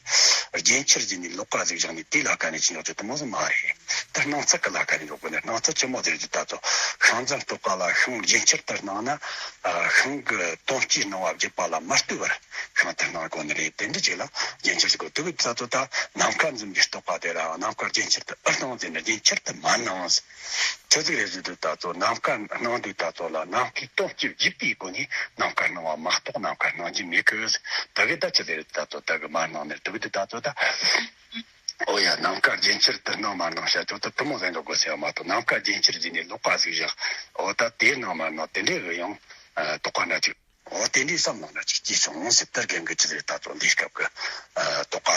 རྒྱན་ཆར་བརྗེས་ནས་ལོགས་ཀ་ཟིག་བཞག་ནས་དེ་ལ་དཀའ་ནས་ཕྱིན་ཡོད་ཚུལ་དེ་མོ་ཟིག་མ་རེད། ད་སྣང་ཚུལ་གི་ལ་ཁ་ནས་འགྲོ་དགོས་ནས། སྣང་ཚུལ་ཆི་མོ་ཟེར་གྱི་ད་ཚོ་ཤིང་འཛིན་རྟོག་པ་ལ་ཤིང་རྒྱན་ཆར་དུ་སྣང་ན། ཨ། ཤིང་གི་དོན་སྤྱིའི་སྣང་བ་བརྗེད་པ་ལ་མ་ལྟོས་པར་ཤིང་དུ་སྣང་དགོས་ནི་རེད། དེ་འདྲ་ཅིག་ལ་རྒྱན་ཆར་ཟེར་དགོས། དེ་གི་ད་ཚོ་ད་ནམ་མཁའ་འཛིན་པའི་རྟོག་པ་དེ་ལ་ནམ་མཁའ་རྒྱན་ཆར་དུ་ཨེ་སྣང་ཟེར་ནས་རྒྱན་ཆར་དུ་མ་སྣང་ཟེར། ཆི་ཟིག་རེད་ཟེར་དུས་ད་ཚོ་ནམ་མཁའ་སྣང་དུས་ད་ཚོ་ལ་ནམ་མཁའི་དོན་སྤྱི་བརྗེད་པའི་སྒོ་ནས་ནམ་མཁའ་སྣང་བ་མ་གཏོགས་ནམ་མཁའ་སྣང་རྒྱུ་མེད་གི། ད་གི་ད་ཆི་ཟིག་རེད་ད་ཚོ་ད་གི་མ་སྣང་ནས། དེ་གི་དུས་ད་ཚོ་ད། འོ་ཡ། ནམ་མཁའ་རྒྱན་ཆར་དུ་སྣང་མ་སྣང་བྱ་ཆོག་ཏུ་དུ་མོ་ཟན་འགྲོ་དགོས་ཟེར་བ་མ་གཏོགས། ནམ་མཁའ་རྒྱན་ཆར་བརྗེས་ནས་ལོགས་ཀ་ཟིག་བཞག་འོ་ད་དེ་སྣང་མ་སྣང་དེ་འདྲའི་གི་ཡང་རྟོག་པ་འདྲ་ཅིག་འོ་དེ་འདྲའི་བསམ་བློ་འདྲ་ཅིག་སྐྱེས་སོང་ཟེར། ད་རྒན་གི་ཆི་ཟེར་ད་ཚོ་འདིའི་སྐབས་ཀྱི་རྟོག་པ་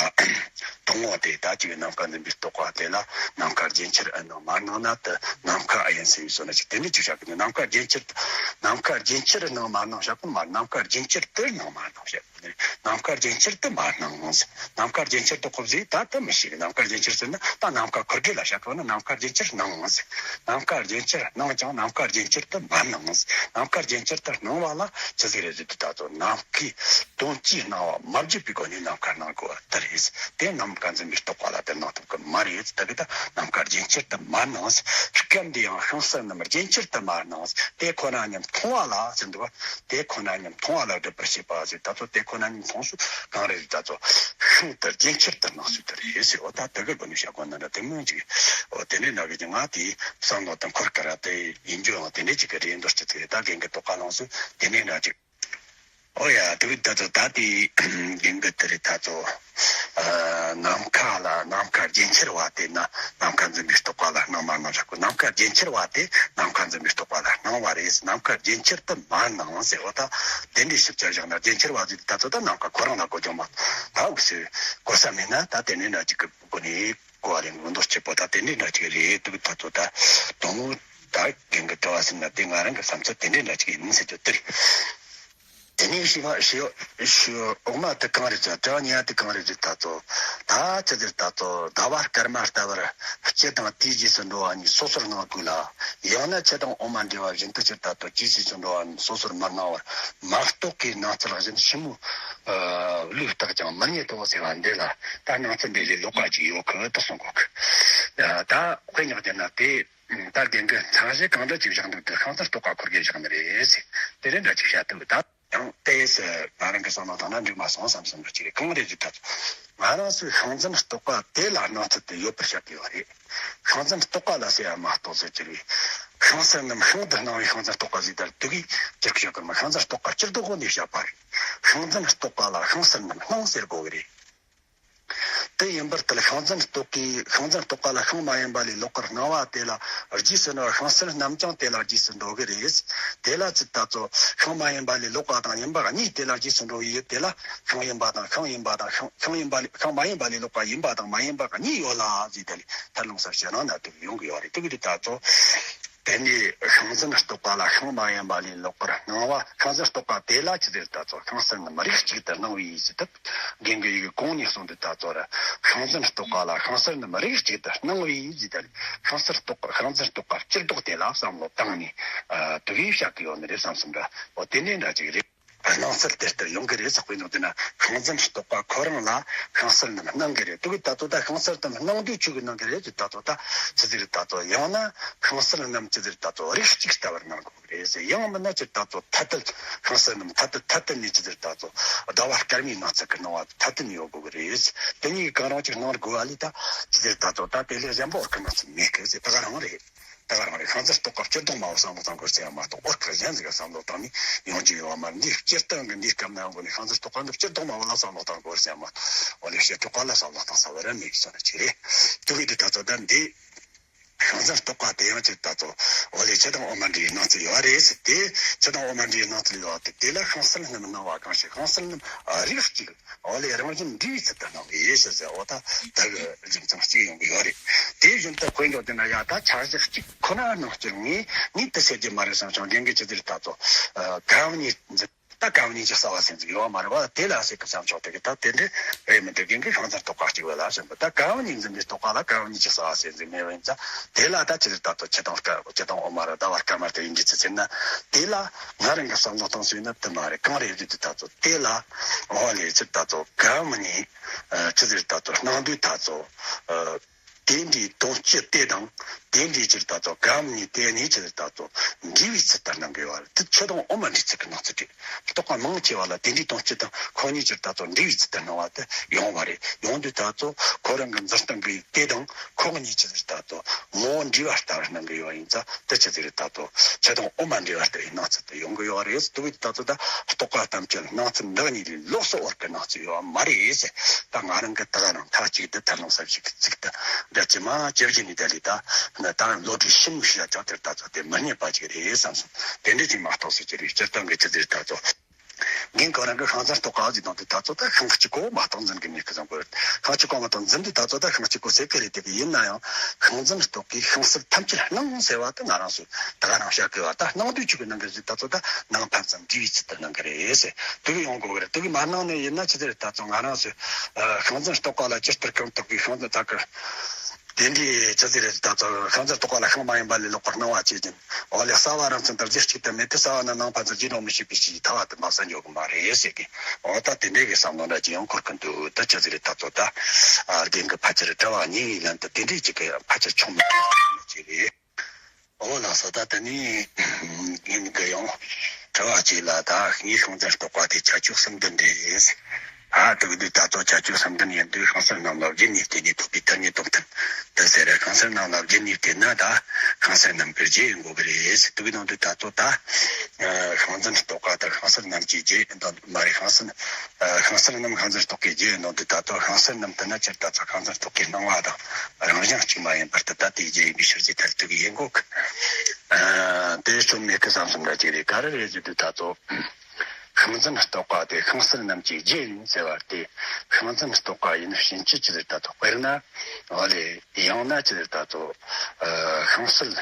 དང་པོ་དེ་ད་ཅིག་ནམ་མཁའ་འཛིན་པའི་རྟོག་པ་དེ་ལ་ནམ་མཁའ་རྒྱན་ཆར་ཨེ་སྣང་མ་སྣང་ན་དེ་ནམ་མཁའ་ཨེ་ཡིན་ཟེར་བའི་བཟོ་འདྲ་ཅིག་དེ་འདྲའི་ཅིག་བཞག་གི་ནི། ནམ་མཁའ་རྒྱན་ཆར་ནམ་མཁའ་རྒྱན་ཆར་སྣང་མ་སྣང་བཞག་གི་མ། ནམ་མཁའ་རྒྱན་ཆར་དུ་སྣང་མ་སྣང་བཞག་ནམ་མཁའ་རྒྱན་ཆར་དུ་མ་སྣང་ཟེར། ནམ་མཁའ་རྒྱན་ཆར་དུ་ཁོ་བཟོས་ད་དུ་མི་ཤེས། ནམ་མཁའ་རྒྱན་ཆར་ཟེར་ན་ད་ནམ་མཁའ་འཁོར་གི་ལ་བཞག་གི་ན། ནམ་མཁའ་རྒྱན་ཆར་སྣང་ཟེར། ནམ་མཁའ་རྒྱན་ཆར་སྣང་ཀྱང་ནམ་མཁའ་རྒྱན་ཆར་དུ་མ་སྣང་ཟེར། ནམ་མཁའ་རྒྱན་ཆར་དུ་སྣང་བ་ལ་ཆི་ཟིག་རེད་ཟེར་དུས་ད་ཚོ་ནམ་མཁའི་དོན་སྤྱིའི་སྣང་བ་མ་བརྗེད་པའི་སྒོ་ནས་ནམ་མཁའ་སྣང་དགོས་པ་དེ་རེད་ཟེར། དེ་ནམ་མཁའ་འཛིན་པའི་རྟོག་པ་ལ་དེ་སྣང་ཐུབ་གི་མ་རེད་ཟེར། ད་གི་ད་ནམ་མཁའ་རྒྱན་ཆར་དུ་མ་སྣང་ཟེར། སྐབས་འདི་ཡང་ཤིང་སིལ་རྣམས་རྒྱན་ཆར་དུ་མ་སྣང་ཟེར། དེ་ཁོ་ན་ཉིད་མཐོང་བ་ལ་ཟེར་འདུག་པ། དེ་ཁོ་ན་ཉིད་མཐོང་བ་ལ་སྒྲུབ་པར་བྱེད་པ་ཟེར། ད་ཚོ་དེ་ཁོ་ན་ཉིད་མཐོང་ཚུལ་གང་རེད་ཟེར། ད་ཚོ་ཤིང་དེ་རྒྱན་ཆར་དུ་སྣང་ཚུལ་དེ་རེད་ཟེར། འོ་ད་དེ་གི་སྒོ་ནས་བཤད་དགོས་ན་འདྲ་དེ་མོ་ཅིག་འོ་དེ་ནས་ན་གི་ང་དེའི་བསམ་བློ་དང་འཁོར་ཀ་ར་དེ་ཡིན་རྒྱུ་ཡང་དེ་འདྲ་ཅིག་གི་རེད་འདོད་ཅི་ཚེ་ད་རྒན་གི་རྟོག་པ་ལངས་ཚུལ་དེ་ནས་ན་ཅིག་འོ་ཡ། དེ་བས་ད་ཚོ་ད་དེ་རྒན་གི་དེ་རེད། ད་ཚོ་ཨ་ནམ་མཁའ་ལ་ནམ་མཁའ་རྒྱན་ཆར་བ་དེ་ན་ནམ་མཁའ་འཛིན་པའི་རྟོག་པ་ལ་སྣང་མ་སྣང་བཞག་གོ། ནམ་མཁའ་རྒྱན་ཆར་བ་དེ་ནམ་མཁའ་འཛིན་པའི་རྟོག་པ་ལ་སྣང་བ་རེད། ནམ་མཁའ་རྒྱན་ཆར་དུ་མ་སྣང་ཟེར་བ་ད་དེ་འདྲའི་ཞིབ་ཆ་བཞག་ན་རྒྱན་ཆར་བ་ཟེར་ད་ཚོ་ད་ནམ་མཁའ་ཁོ་རང་ལ་གོ་རྒྱུ་མ་ད་འུ་ཚོས་གོ་ས་མེད་ན་ད་དེ་ནས་ན་ཅིག་གི་སྒོ་ནས་གོ་བ་རེ་ངོ་འདོགས་བྱེད་པོ་ད་དེ་འདྲའི་འདྲ་ཅིག་རེད་འདུག་ད་ཚོ་ད་དང་པོ་ད་རྒན་གི་དྲི་བ་ཟིན་ན་དེ་ང་རང་གི་བསམ་ཚུལ་དེ་འདྲའི་འདྲ་ཅིག་ཡིན་ཟེར་རྒྱུ་དེ་རེད། དེ་ནས་ཞི་བ་ཞི་ཞི་འོག་མ་དེ་གང་རེད་ཟེར། དྲི་བ་གཉིས་པ་དེ་གང་རེད་ཟེར། ད་ཚོ་ད་ཅི་ཟེར། ད་ཚོ་ཟླ་བ་སྐར་མ་ལྟ་བུར་སྤྱི་དང་དེའི་རྗེས་སུ་འགྲོ་བ་གཉིས་སོ་སོར་སྣང་དགོས་ལ། ཡང་ན་ཆུ་དང་འོ་མ་འདྲེས་པ་བཞིན་དུ་སྤྱིར་ད་ཚོ་དེའི་རྗེས་སུ་འགྲོ་བ་གཉིས་སོ་སོར་མི་སྣང་བར་མ་རྟོགས་ཀྱི་སྣང་ཚུལ་བཞིན་ཕྱི་མོ་ལུས་བརྟགས་ཀྱང་མི་རྙེད་དོ་ཟེར་བ་འདི་ལ་ད་སྣང་ཚུལ་འདི་ལས་ལོགས་ཀ་ཅིག་ཡོད་གི་དེ་གསུང་གོ་གི། ད་དཔེ་ཉག་དེ་ན་དེ། ད་རྒན་གི་མཚན་གཞི་གང་འདྲ་ཅིག་བཞག་འདུག་དེ་ཤིང་རྩི་རྟོག་པ་ཁོ་རང་གིས་བཞག་ནི་རེད་ཟེར། དེ་རེད་འདྲ་ཅིག་བཤད་ཐུབ་ད། ཡང་ཏོག་ཙམ་ང་རང་གི་བསམ་བློ་བཏང་ན་འགྲིག་མ་སོང་བསམ་བསམ་འདྲ་ཅིག་རེད། གང་རེད་ཟེར་ད། ང་རང་ཚོས་ཤིང་འཛིན་རྟོག་པ་དེ་ལ་སྣང་ཚུལ་དེ་ཡོད་པར་བཤད་ཀྱི་ཡོད་རེད། ཤིང་འཛིན་རྟོག་པ་ལ་ཟེར་ཡ་མ་གཏོགས་ཟེར་གྱི་རེད། ཤིང་སིལ་རྣམས་ཤིང་དུ་སྣང་བའི་ཤིང་འཛིན་རྟོག་པ་ཟེར་ད་དུ་གིས་ཅིག་བཤད་ཀྱི་མ། ཤིང་འཛིན་རྟོག་པ་སྤྱིར་བཏང་ངོ་ནས་བཤད་པ་རེད། ཤིང་འཛིན་རྟོག་པ་ལ་ཤིང་སིལ་རྣམས་སྣང་ཟེར་དགོས་ཀྱི་རེད། དེ་ཡིན་པར་ཐལ། ཤིང་འཛིན་རྟོག་གིས་ཤིང་འཛིན་རྟོག་པ་ལ་ཤིང་མ་ཡིན་པ་ལས་ལོག་པར་སྣང་བ་དེ་ལ་རྗེས་སུ་འགྲོ་བ་ཤིང་སིལ་རྣམས་ཀྱང་དེ་ལ་རྗེས་སུ་འགྲོ་གི་རེད། དེ་ལ་ཚིག་ད་ཚོ་ཤིང་མ་ཡིན་པ་ལས་ལོག་པ་དང་ཡིན་པ་གཉིས་དེ་ལ་རྗེས་སུ་འགྲོ་བའི་ཡུལ་དེ་ལ་ཤིང་ཡིན་པ་དང་ཤིང་ཡིན་པ་དང་ཤིང་ཤིང་ཡིན་པ་ལས་ཤིང་མ་ཡིན་པ་ལས་ལོག་པ་ཡིན་པ་དང་མ་ཡིན་པ་གཉིས་ཡོད་ལ་ཟེར་དེ་ལས་ཐར་ལུང་ས་བྱེད་རང་ན་དུ་ཡོང་གི་ཡོད་རེད། དེ་གི་དུས་ད་ཚོ། དེ་ནས་ཤིང་འཛིན་རྟོག་པ་ལ་ཤིང་མ་ཡིན་པ་ལས་ལོག་པར་སྣང་བ། ཤིང་འཛིན་རྟོག་པ་དེ་ལ་ཅི་ཟེར་ད་ཚོ་ཤིང་སིལ་རྣམས་རིགས་གཅིག་ཏུ་སྣང་བའི་ཡུལ་ཟེར་ད། རྒན་གྱི་ཡི་གེ་གོང་ནས་གསུངས་དུས་ད་ཚོ་ར་ཤིང་འཛིན་རྟོག་པ་ལ་ཤིང་སིལ་རྣམས་རིགས་གཅིག་ཏུ་སྣང་བའི་ཡུལ་ཟེར་ད། ཤིང་སིལ་རྟོག་ཤིང་འཛིན་རྟོག་པ་སྤྱིར་ལྡོག་དེ་ལ་བསམ་བློ་བཏང་ནས་དུ་བའི་བཤད་ཀྱི་ཡོད་ནི་རེད་བསམ་སོང་འདྲ། འོ་དེ་འདྲའི་འདྲ་ཅིག་རེད། སྣང་ཚུལ་དེ་ལྟར་ཡོང་གི་རེད་ཟེར། དཔེར་ན་དེ་ན་ཤིང་འཛིན་རྟོག་པ་ཁོ་རང་ལ་ཤིང་སིལ་རྣམས་སྣང་གི་རེད། དེ་གི་ད་དོ་ད་ཤིང་སིལ་རྣམས་སྣང་དུས་ཆོས་ཀྱི་སྣང་གི་རེད་ཟེར། ད་དོ་ད་ཆི་ཟིག་རེད། ད་དོ་ཡང་ན་ཤིང་སིལ་རྣམས་ཆི་ཟིག་རེད། ད་དོ་རིགས་གཅིག་ལྟ་བུར་སྣང་གི་རེད་ཟེར། ཡང་མིན་ན་ཅིག་ད་ཚོ་ཐ་དད་ཤིང་སིལ་རྣམས་ཐ་དད་ཐ་དད་ནས་ཅི་ཟེར་ད་ཚོ་ཟླ་བ་སྐར་མའི་སྣང་ཚུལ་གྱི་སྣང་བ་ཐ་དད་ནས་ཡོད་དགོས་ཀྱི་རེད། དེ་གཉིས་ཀྱི་གང་རུང་གཅིག་སྣང་དགོས་པ་ལས་ད་ཅི་ཟེར་ད་ཚོ་ད་དེ་ལས་གཞན་པ་འོར་གྱི་སྣང་ཚུལ་མེད་ཀི་ཟེར། ད་ག་རང་རེད། ད་ག་རང་རེད། ཤིང་རྩི་རྟོག་པ་སྤྱིར་བཏང་མ་བོ་བསམ་བློ་བཏང་དགོས་ཟེར་ཡ་མ་གཏོགས། འོར་གྱི་གཞན་ཟིག་ག་བསམ་བློ་བཏང་ནས་ཡོང་རྒྱུ་ཡོད་མ་རེད། འདི་སྤྱིར་བཏང་གི་འདིའི་སྐབས་ན་ཡང་དགོས་ནས་ཤིང་རྩི་རྟོག་པ་འདི་སྤྱིར་བཏང་མ་བོ་ལ་བསམ་བློ་བཏང་དགོས་ཟེར་ཡ་མ་གཏོགས། འོ་ལས་ཕྱི་རྟོག་པ་ལ་བསམ་བློ་བཏང་ས་བ་ར་མེད་ཀི་ཟེར་ན་ཆེ་རེད། དེ་གི་འདི་ད་ཚོ་ད་འདི། ཤིང་རྩི་རྟོག་པ་དེ་ཡང་ཅིག་ད་ཚོ་འོ་ལས་ཆུ་དང་འོ་མ་འདྲེས་པའི་སྣང་ཚུལ་ཡོད་རེད་ཟེར་ཏེ། ཆུ་དང་འོ་མ་འདྲེས་པའི་སྣང་ཚུལ་ཡོད་དེ། དེ་ལ་ཤིང་སིལ་རྣམས་སྣང་བ་གང་ཞིག། ཤིང་སིལ་རྣམས་རིགས་གཅིག། འོ་ལས་རང་བཞིན་འདྲེས་པའི་ཚུལ་དུ་སྣང་བས་ཟེར་ཟེར། འོ་ད་ད་གི་རྒྱུ་མཚན་གཅིག་ཡོང་གི་ཡོད་རེད། དེ་བཞིན་དུ་དཔེ་འཇོག་དེ་ན་ཡ་ད་འཆར་གཞི་གཅིག་ཁོ་ན་སྣང་སྤྱིར་ངས་ངས་དེ་བཤད་རྒྱུ་མ་རེད་བསམ་བྱུང་། རྒན་གྱིས་ཅི་ཟེར་ད་ཚོ་གང་ཉིད་འཛིན། ད་གང་ཉིད་ཀྱི་རྩ་བ་སེམས་ཟིག་ཡོད་མ་རེད་བ། དེ་ལ་ཟེར་གི་བསམ་ཆོག་དེ་གི་ད་དེ་འདྲ་རེད་མི་འདུག་རྒན་གྱིས་ཤིང་རྩི་རྟོག་པ་གཅིག་བས་ལ་བཞིན་པ། ད་གང་ཉིད་འཛིན་པའི་རྟོག་པ་ལ་གང་ཉིད་ཀྱི་རྩ་བ་སེམས་ཟིག་མེད་པ་ཡིན་ཙང་། དེ་ལ་ད་ཅི་ཟེར་ད་ཚོ་ཆུ་དང་སྐར་ཆུ་དང་འོ་མ་ར་ཟླ་བ་སྐར་མ་ལྟ་བུའི་འདྲེས་ཚུལ་ཟེར་ན། དེ་ལ་ང་རང་གི་བསམ་བློ་བཏང་སོང་ན་དེ་མ་རེད། གང་རེད་ཟེར་དུས་ད་ཚོ་དེ་ལ་འོ་ལས་ཅི་ད་ཚོ་གང་ཉིད་ཅི་ཟེར་ད་ཚོ་སྣང་དུས་ད་ཚོ། དེ་འདྲའི་དོན་སྤྱི་དེ་དང་། དེ་འདྲའི་ཕྱིར་ད་ཚོ་གང་ཉིད་དེ་ནི་ཕྱིར་ད་ཚོ་འདྲེས་པའི་ཚུལ་ལྟར་སྣང་གི་ཡོད་རེད། དེ་ཆུ་དང་འོ་མ་འདྲེས་ཚུལ་གྱི་སྣང་ཚུལ་རེད། རྟོག་པ་མང་ཆེ་བ་ལ་དེ་འདྲའི་དོན་སྤྱི་དང་ཁོ་གཉིས་ཕྱིར་ད་ཚོ་འདྲེས་པའི་ཚུལ་ལྟར་སྣང་བ་དེ་ཡོང་བ་རེད། ཡོང་དུས་ད་ཚོ་ཁོ་རང་གི་འཛིན་སྟངས་ཀྱི་དེ་དང་ཁོ་གཉིས་ཕྱིར་ད་ཚོ་ངོ་བོ་འདྲེས་པ་ལྟ་བུར་སྣང་གི་ཡོད་ཡིན་ཙང་། དེ་ཆི་ཟིག་རེད། ད་ཚོ་ཆུ་དང་འོ་མ་འདྲེས་པ་ལྟ་བུའི་སྣང་ཚུལ་དེ་ཡོང་གི་ཡོད་རེད། དེ་བས་ད་ཚོ་ད་རྟོག་པ་ཐམས་ཅད་སྣང་ཚུལ་འདི་གཉིས་ལས་ལོགས་སུ་འོར་གྱི་སྣང་ཚུལ་ཡོད་མ་རེད་ཟེར། ད་ང་རང་གི་ད་ག་རང་མཐའ་གཅིག་ཏུ་ཐར་ལམ་ས་ཞིག་གི་ཚིག་ཏུ་འདི་ཅི་མ་ཇི་བཞིན་ནི་ད་ལི་ད་ན་ད་བློ་གྲོས་ཤིན་མུ་ཤི་ཡ་ཅག་དེར་ད་ཚོ་དེ་མི་རྙེད་པ་ཅིག་རེད་བསམ་སོང་། དེ་འདྲ་ཅིག་མ་གཏོགས་སུ་ཅི་རེད། སྤྱིར་བཏང་གི་ཆི་ཟིག་རེད། ད་ཚོ་རྒན་ཁོ་རང་གི་ཤིང་འཛིན་རྟོག་པ་ཟིག་དང་དེ་ད་ཚོ་ད་ཤིང་གཅིག་པོ་མ་གཏོགས་འཛིན་གི་མེད་གི་བཟང་གོ། ཤིང་གཅིག་པོ་མ་གཏོགས་འཛིན་དུས་ད་ཚོ་ད་ཤིང་གཅིག་པོ་ཟེར་གི་རེད། དེ་གི་ཡིན་ན་ཡང་ཤིང་འཛིན་རྟོག་གིས་ཤིང་སིལ་ཐམས་ཅད་སྣང་ཟེར་བ་དེ་ང་རང་ཚོས་ད་ག་རང་བཤད་གི་བ། ད་སྣང་དུས་ཆོས་ཀྱི་སྣང་གི་ཟིག་ད་ཚོ་ད་ནང་ཕན་ཚུན་འདྲེས་པའི་ཚུལ་དུ་སྣང་གི་རེད་ཟེར། དེ་གི་ཡོང་གོ་གི་རེད། དེ་གི་མ་སྣང་ནས་ཡིན་ན་ཆི་ཟེར། ད་ཚོ་ང་རང་ཚོས་ཤིང་འཛིན་རྟོག་པ་ལ་ཇི་ལྟར་གང་རྟོགས་པའི་ཤིང་འཛིན་ད་གི་དེ་འདྲའི་ཆི་ཟེར་རེད། ད་ཚོ་ཤིང་འཛིན་རྟོག་པ་ལ་ཤིང་མ་ཡིན་པ་ལས་ལོག་པར་སྣང་བ་བྱེད་ཅིང་། འོ་ལས་རྩ་བ་རང་མཚན་དང་རྒྱུ་གཅིག་ཏུ་མེད་དེ། རྩ་བ་ན་སྣང་ཕན་ཚུན་རྒྱུད་དུ་མི་ཤེས་པའི་ཕྱིར་ཐལ་བ་དུ་མ་ཟད་འཇོག་གི་མ་རེད་ཟེར་གི། འོ་ད་དེ་འདྲའི་གི་བསམ་བློ་འདྲ་ཅིག་ཡང་འཁོར་གི་འདུག་ད་ཆི་ཟེར་རེད། ད་ཚོ་ད་རྒན་གི་ཕལ་ཆེར་དྲི་བ་གཉིས་ལན་དུ་དེ་འདྲའི་ཅིག་གི་ཕལ་ཆེར་ཆུང་མི་ཅིག་རེད། འོ་ལགས་སོ། ད་དེ་ནས་ངེད་གི་ཡང་དྲི་བ་གཅིག་ལ། ད་ངའི་ཤིང་འཛིན་རྟོག་པ་དེ་ཁྱད་ཆོས་གསུམ་ལྡན་རེད། ཨ་དེ་གི་དུས་ད་ཚོ་ཁྱད་ཆོས་གསུམ་ལྡན་ཡིན་དུས་ཤིང་སིལ་རྣམས་ལ་རྒྱུ་ནི་བརྟེན་ནས་ཐོབ་པའི་མཐུན་ཉིད་དང་མཐུན་དུ་ཟེར། ཤིང་སིལ་རྣམས་ལ་རྒྱུ་ནི་བརྟེན་ན་ད་ཤིང་སིལ་རྣམས་ཀྱི་རྒྱུ་ཡིན་དགོས་ཀྱི་རེད། དེ་གི་ནང་དུ་ད་ཚོ་ད་ཤིང་འཛིན་རྟོག་པ་དང་ཤིང་སིལ་རྣམས་ཀྱི་རྒྱུ་ཡིན་དང་མ་རེད། ཤིང་སིལ་ཤིང་སིལ་རྣམས་ཤིང་འཛིན་རྟོག་པའི་རྒྱུ་ཡིན་ནོ་འདི་ད་ཚོ་ཤིང་སིལ་རྣམས་དེ་ན་ཕྱིར་ད་ཚོ་ཤིང་འཛིན་རྟོག་པའི་སྣང་བ་དང་རང་བཞིན་གཅིག་མ་ཡིན་པར་ཐལ། ད་དེའི་རྒྱུ་ཡིན་པའི་ཕྱིར་ཅེས་ཐལ་ཐུབ་ཀྱི་ཡིན་གོ་གི། ཨ་དེ་བྱུང་མེད་ཀི་བསམ་སོང་འདྲ་ཅིག་རེད། ག་རེ་རེད་ཟེར་དུས་ད་ཚོ་ཤིང་འཛིན་རྟོག་པ་དེ་ཤིང་སིལ་རྣམས་ཀྱི་རྒྱུ་ཡིན་ཟེར་བ་དེ། ཤིང་འཛིན་རྟོག་པ་ཡིན་ཕྱིན་ཆད་ཅི་ཟེར་ད་ཚོ་དཔེར་ན་འོ་ལེ་ཡང་ན་ཅི་ཟེར་ད་ཚོ་ཤིང་སིལ།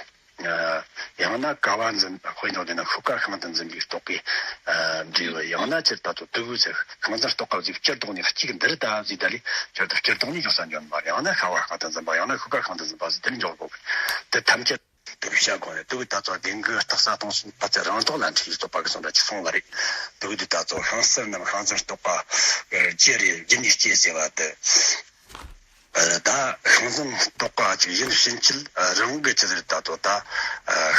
ཡང་ན་ཀ་བ་འཛིན། དཔེ་འཇོག་དེ་ན་ཤུག་ཀ་ཤིང་དུ་འཛིན་པའི་རྟོག་པའི་འབྲས་བུ། ཡང་ན་ཕྱིར་ད་ཚོ་དུ་བུ་ཚེ་ཤིང་འཛིན་རྟོག་པ་ཟིག་སྤྱིར་བཏང་ནས་གཅིག་འདིར་ད་ཟིག་ད་ལས་སྤྱིར་དུ་སྤྱིར་བཏང་ནས་འཇོག་ས་འཇོག་མ་རེད། ཡང་ན་ཤ་བ་ཤིང་དུ་འཛིན་པ། ཡང་ན་ཤུག་ཀ་ཤིང་དུ་འཛིན་པ་ཟིག་དེ་ནས་འཇོག་དགོས། དེ་ཐམས་ཅད་དུ་བྱ་དགོས་ནས་དུ་བུ་ད་ཚོ་དེང་གི་རྟགས་ས་མཐོང་སོང་ཕ་ཚེ་རང་རྟོགས་ལ་འཁྲིད་ཀྱི་རྟོག་པ་གི་སོང་འདྲ་ཅི་སོང་བ་རེད། དུ་བུ་དེ་ད་ཚོ་ཤིང་སིལ་རྣམས་ཤིང་འཛིན་རྟོག་པ་རྒྱུ་རེད། རྒྱུ་ནི་སྐྱེ་ཟེར་བ་དེ། ད་ཤིང་འཛིན་རྟོག་པ་ཅིག་ཡིན་ཕྱིན་ཆད་རང་གི་ཆི་ཟེར་ད་ཚོ་ད་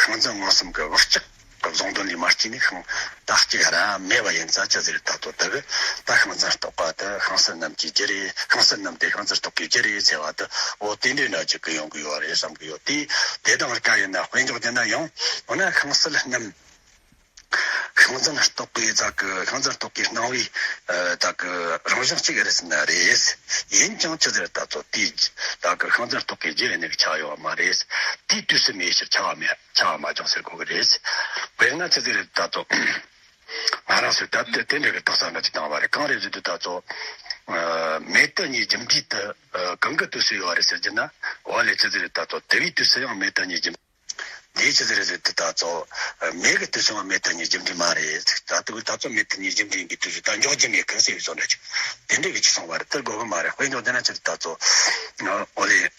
ཤིང་འཛིན་མངོན་སུམ་གྱི་བག་ཆགས་ཀྱི་བཟུང་དོན་ལས་མ་སྐྱེས་ནས་ཤིང་རྟ་གཅིག་ར་མེད་པ་ཡིན་ཙང་ཆི་ཟེར་ད་ཚོ་ད་གི་ད་ཤིང་འཛིན་རྟོག་པ་དེ་ཤིང་སིལ་རྣམས་ཀྱི་རྒྱུ་རེད། ཤིང་སིལ་རྣམས་དེ་ཤིང་འཛིན་རྟོག་གི་རྒྱུ་རེད་ཟེར་བ་དེ། འོ་དེ་འདྲའི་འདྲ་ཅིག་གི་ཡོང་གི་ཡོད་རེད་བསམ་གི་ཡོད། དེ་དེ་དང་རིགས་ཡིན་ན་དཔེ་འཇོག་དེ་ན་ཡང་འོ་ན་ཤིང་སིལ་རྣམས། ཤིང་འཛིན་རྟོག་པའི་ད་གི་ཤིང་འཛིན་རྟོག་པའི་སྣང་བའི་ད་གི་རང་བཞིན་གཅིག་རེད་ཟེར་ན་རེད། ཡིན་ཀྱང་ཆི་ཟེར་ད་ཚོ་དེའི་ད་གི་ཤིང་འཛིན་རྟོག་པའི་རྒྱུ་ཡིན་ནི་ཆགས་ཡོད་མ་རེད། དེའི་དུས་སུ་མེད་ཕྱིར་ཆགས་པ་མེད་ཆགས་པ་མ་བྱུང་ཟེར་དགོས་ཀྱི་རེད། དཔེར་ན་ཆི་ཟེར་ད་ཚོ་ང་རང་ཚོས་ད་དེ་དེ་འདྲ་གི་རྟགས་གསལ་འདྲ་ཅིག་བཏང་བ་རེད། གང་རེད་ཟེར་དུས་ད་ཚོ་མེ་དུ་གཉིས་རྒྱུ་འབྲས་དེ་གང་གི་དུས་སུ་ཡོད་རེད་ཟེར་རྒྱུ་ན། འོ་ལེ་ཆི་ཟེར་ད་ཚོ་དུ་བའི་དུས་སུ་ཡང་མེ་དུ་གཉིས་རྒྱུ་འབྲས། འདིའི་ཆི་ཟེར་རེད་ཟེར་དུས་ད་ཚོ་མེ་གི་དུས་སུ་མེ་དུ་གཉིས་རྒྱུ་འབྲས་མ་རེད། ད་དུ་ད་ཚོ་མེ་དུ་གཉིས་རྒྱུ་འབྲས་ཡིན་པའི་དུས་སུ་ད་འཇོག་རྒྱུ་མེད་གི་ཟེར་བའི་བཟོ་འདྲ་ཅིག་དེ་འདྲ་གི་ཅིག་སོང་བ་རེད། དེར་དགོས་གི་མ་རེད། དཔེ་འཇོག་དེ་ན་ཆི་ད་ཚོ་འོ་ལེ་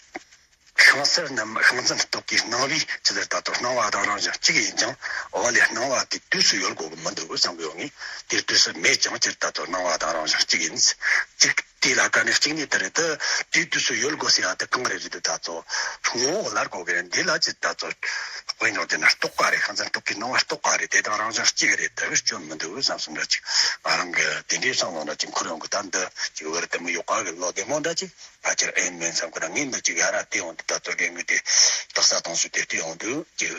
ཤིང་སེར་རྣམས་ཤིང་འཛིན་རྟོག་གེའི་སྣང་བའི་ཅི་ཟེར་ད་དོ། སྣང་བ་དང་རང་བཞིན་གཅིག་ཡིན་ཀྱང་། འོ་ལས་སྣང་བ་དེ་དུས་སུ་ཡོད་དགོས་ཀྱི་མི་འདུག་བསམ་གི་ཡོད་ངེས། དེ་དུས་སུ་མེད་ཀྱང་ཅི་ཟེར་ད་དོ། སྣང་བ་དང་རང་བཞིན་གཅིག་ཡིན། གཅིག་དེ་ལ་ཀ་ནས་གཅིག་ནས་དེ་རེད། དེ་དུས་སུ་ཡོད་དགོས་ཟེར་ཡ་དེ་གང་རེད་ཟེར་དུས་ད་ཚོ་ངོ་བོ་ལ་གོ་གི་རེད། འདི་ལ་ཅི་ད་ཚོ་དཔེ་འཇོག་དེ་ན་རྟོག་པ་རེད། ཤིང་འཛིན་རྟོག་གེའི་སྣང་བ་རྟོག་པ་རེད། དེ་དང་རང་བཞིན་གཅིག་རེད། དེ་གི་སྐྱོན་མི་འདུག་བསམ་སོང་འདྲ་ཅིག་ང་རང་གི་དེ་འདྲའི་བསམ་བློ་འདྲ་ཅིག་འཁོར་ཡོང་གི། ད་འདི་ཅིག་བར་དུ་མི་གཡོག་པ་གི་བློ་བདེ་མོ་འདྲ་ཅིག་ཕལ་ཆེར་ཨེ་ཡིན་མིན་བསམ་གི། ད་ངས་འདི་ཅིག་ཡ་ར་དེ་ཡོང་དུས་ད་ཚོ་རྒན་གི་དེ་རྟོག་ས་དང་སུ་དེ་དེ་ཡོང་དུས་ཅིག་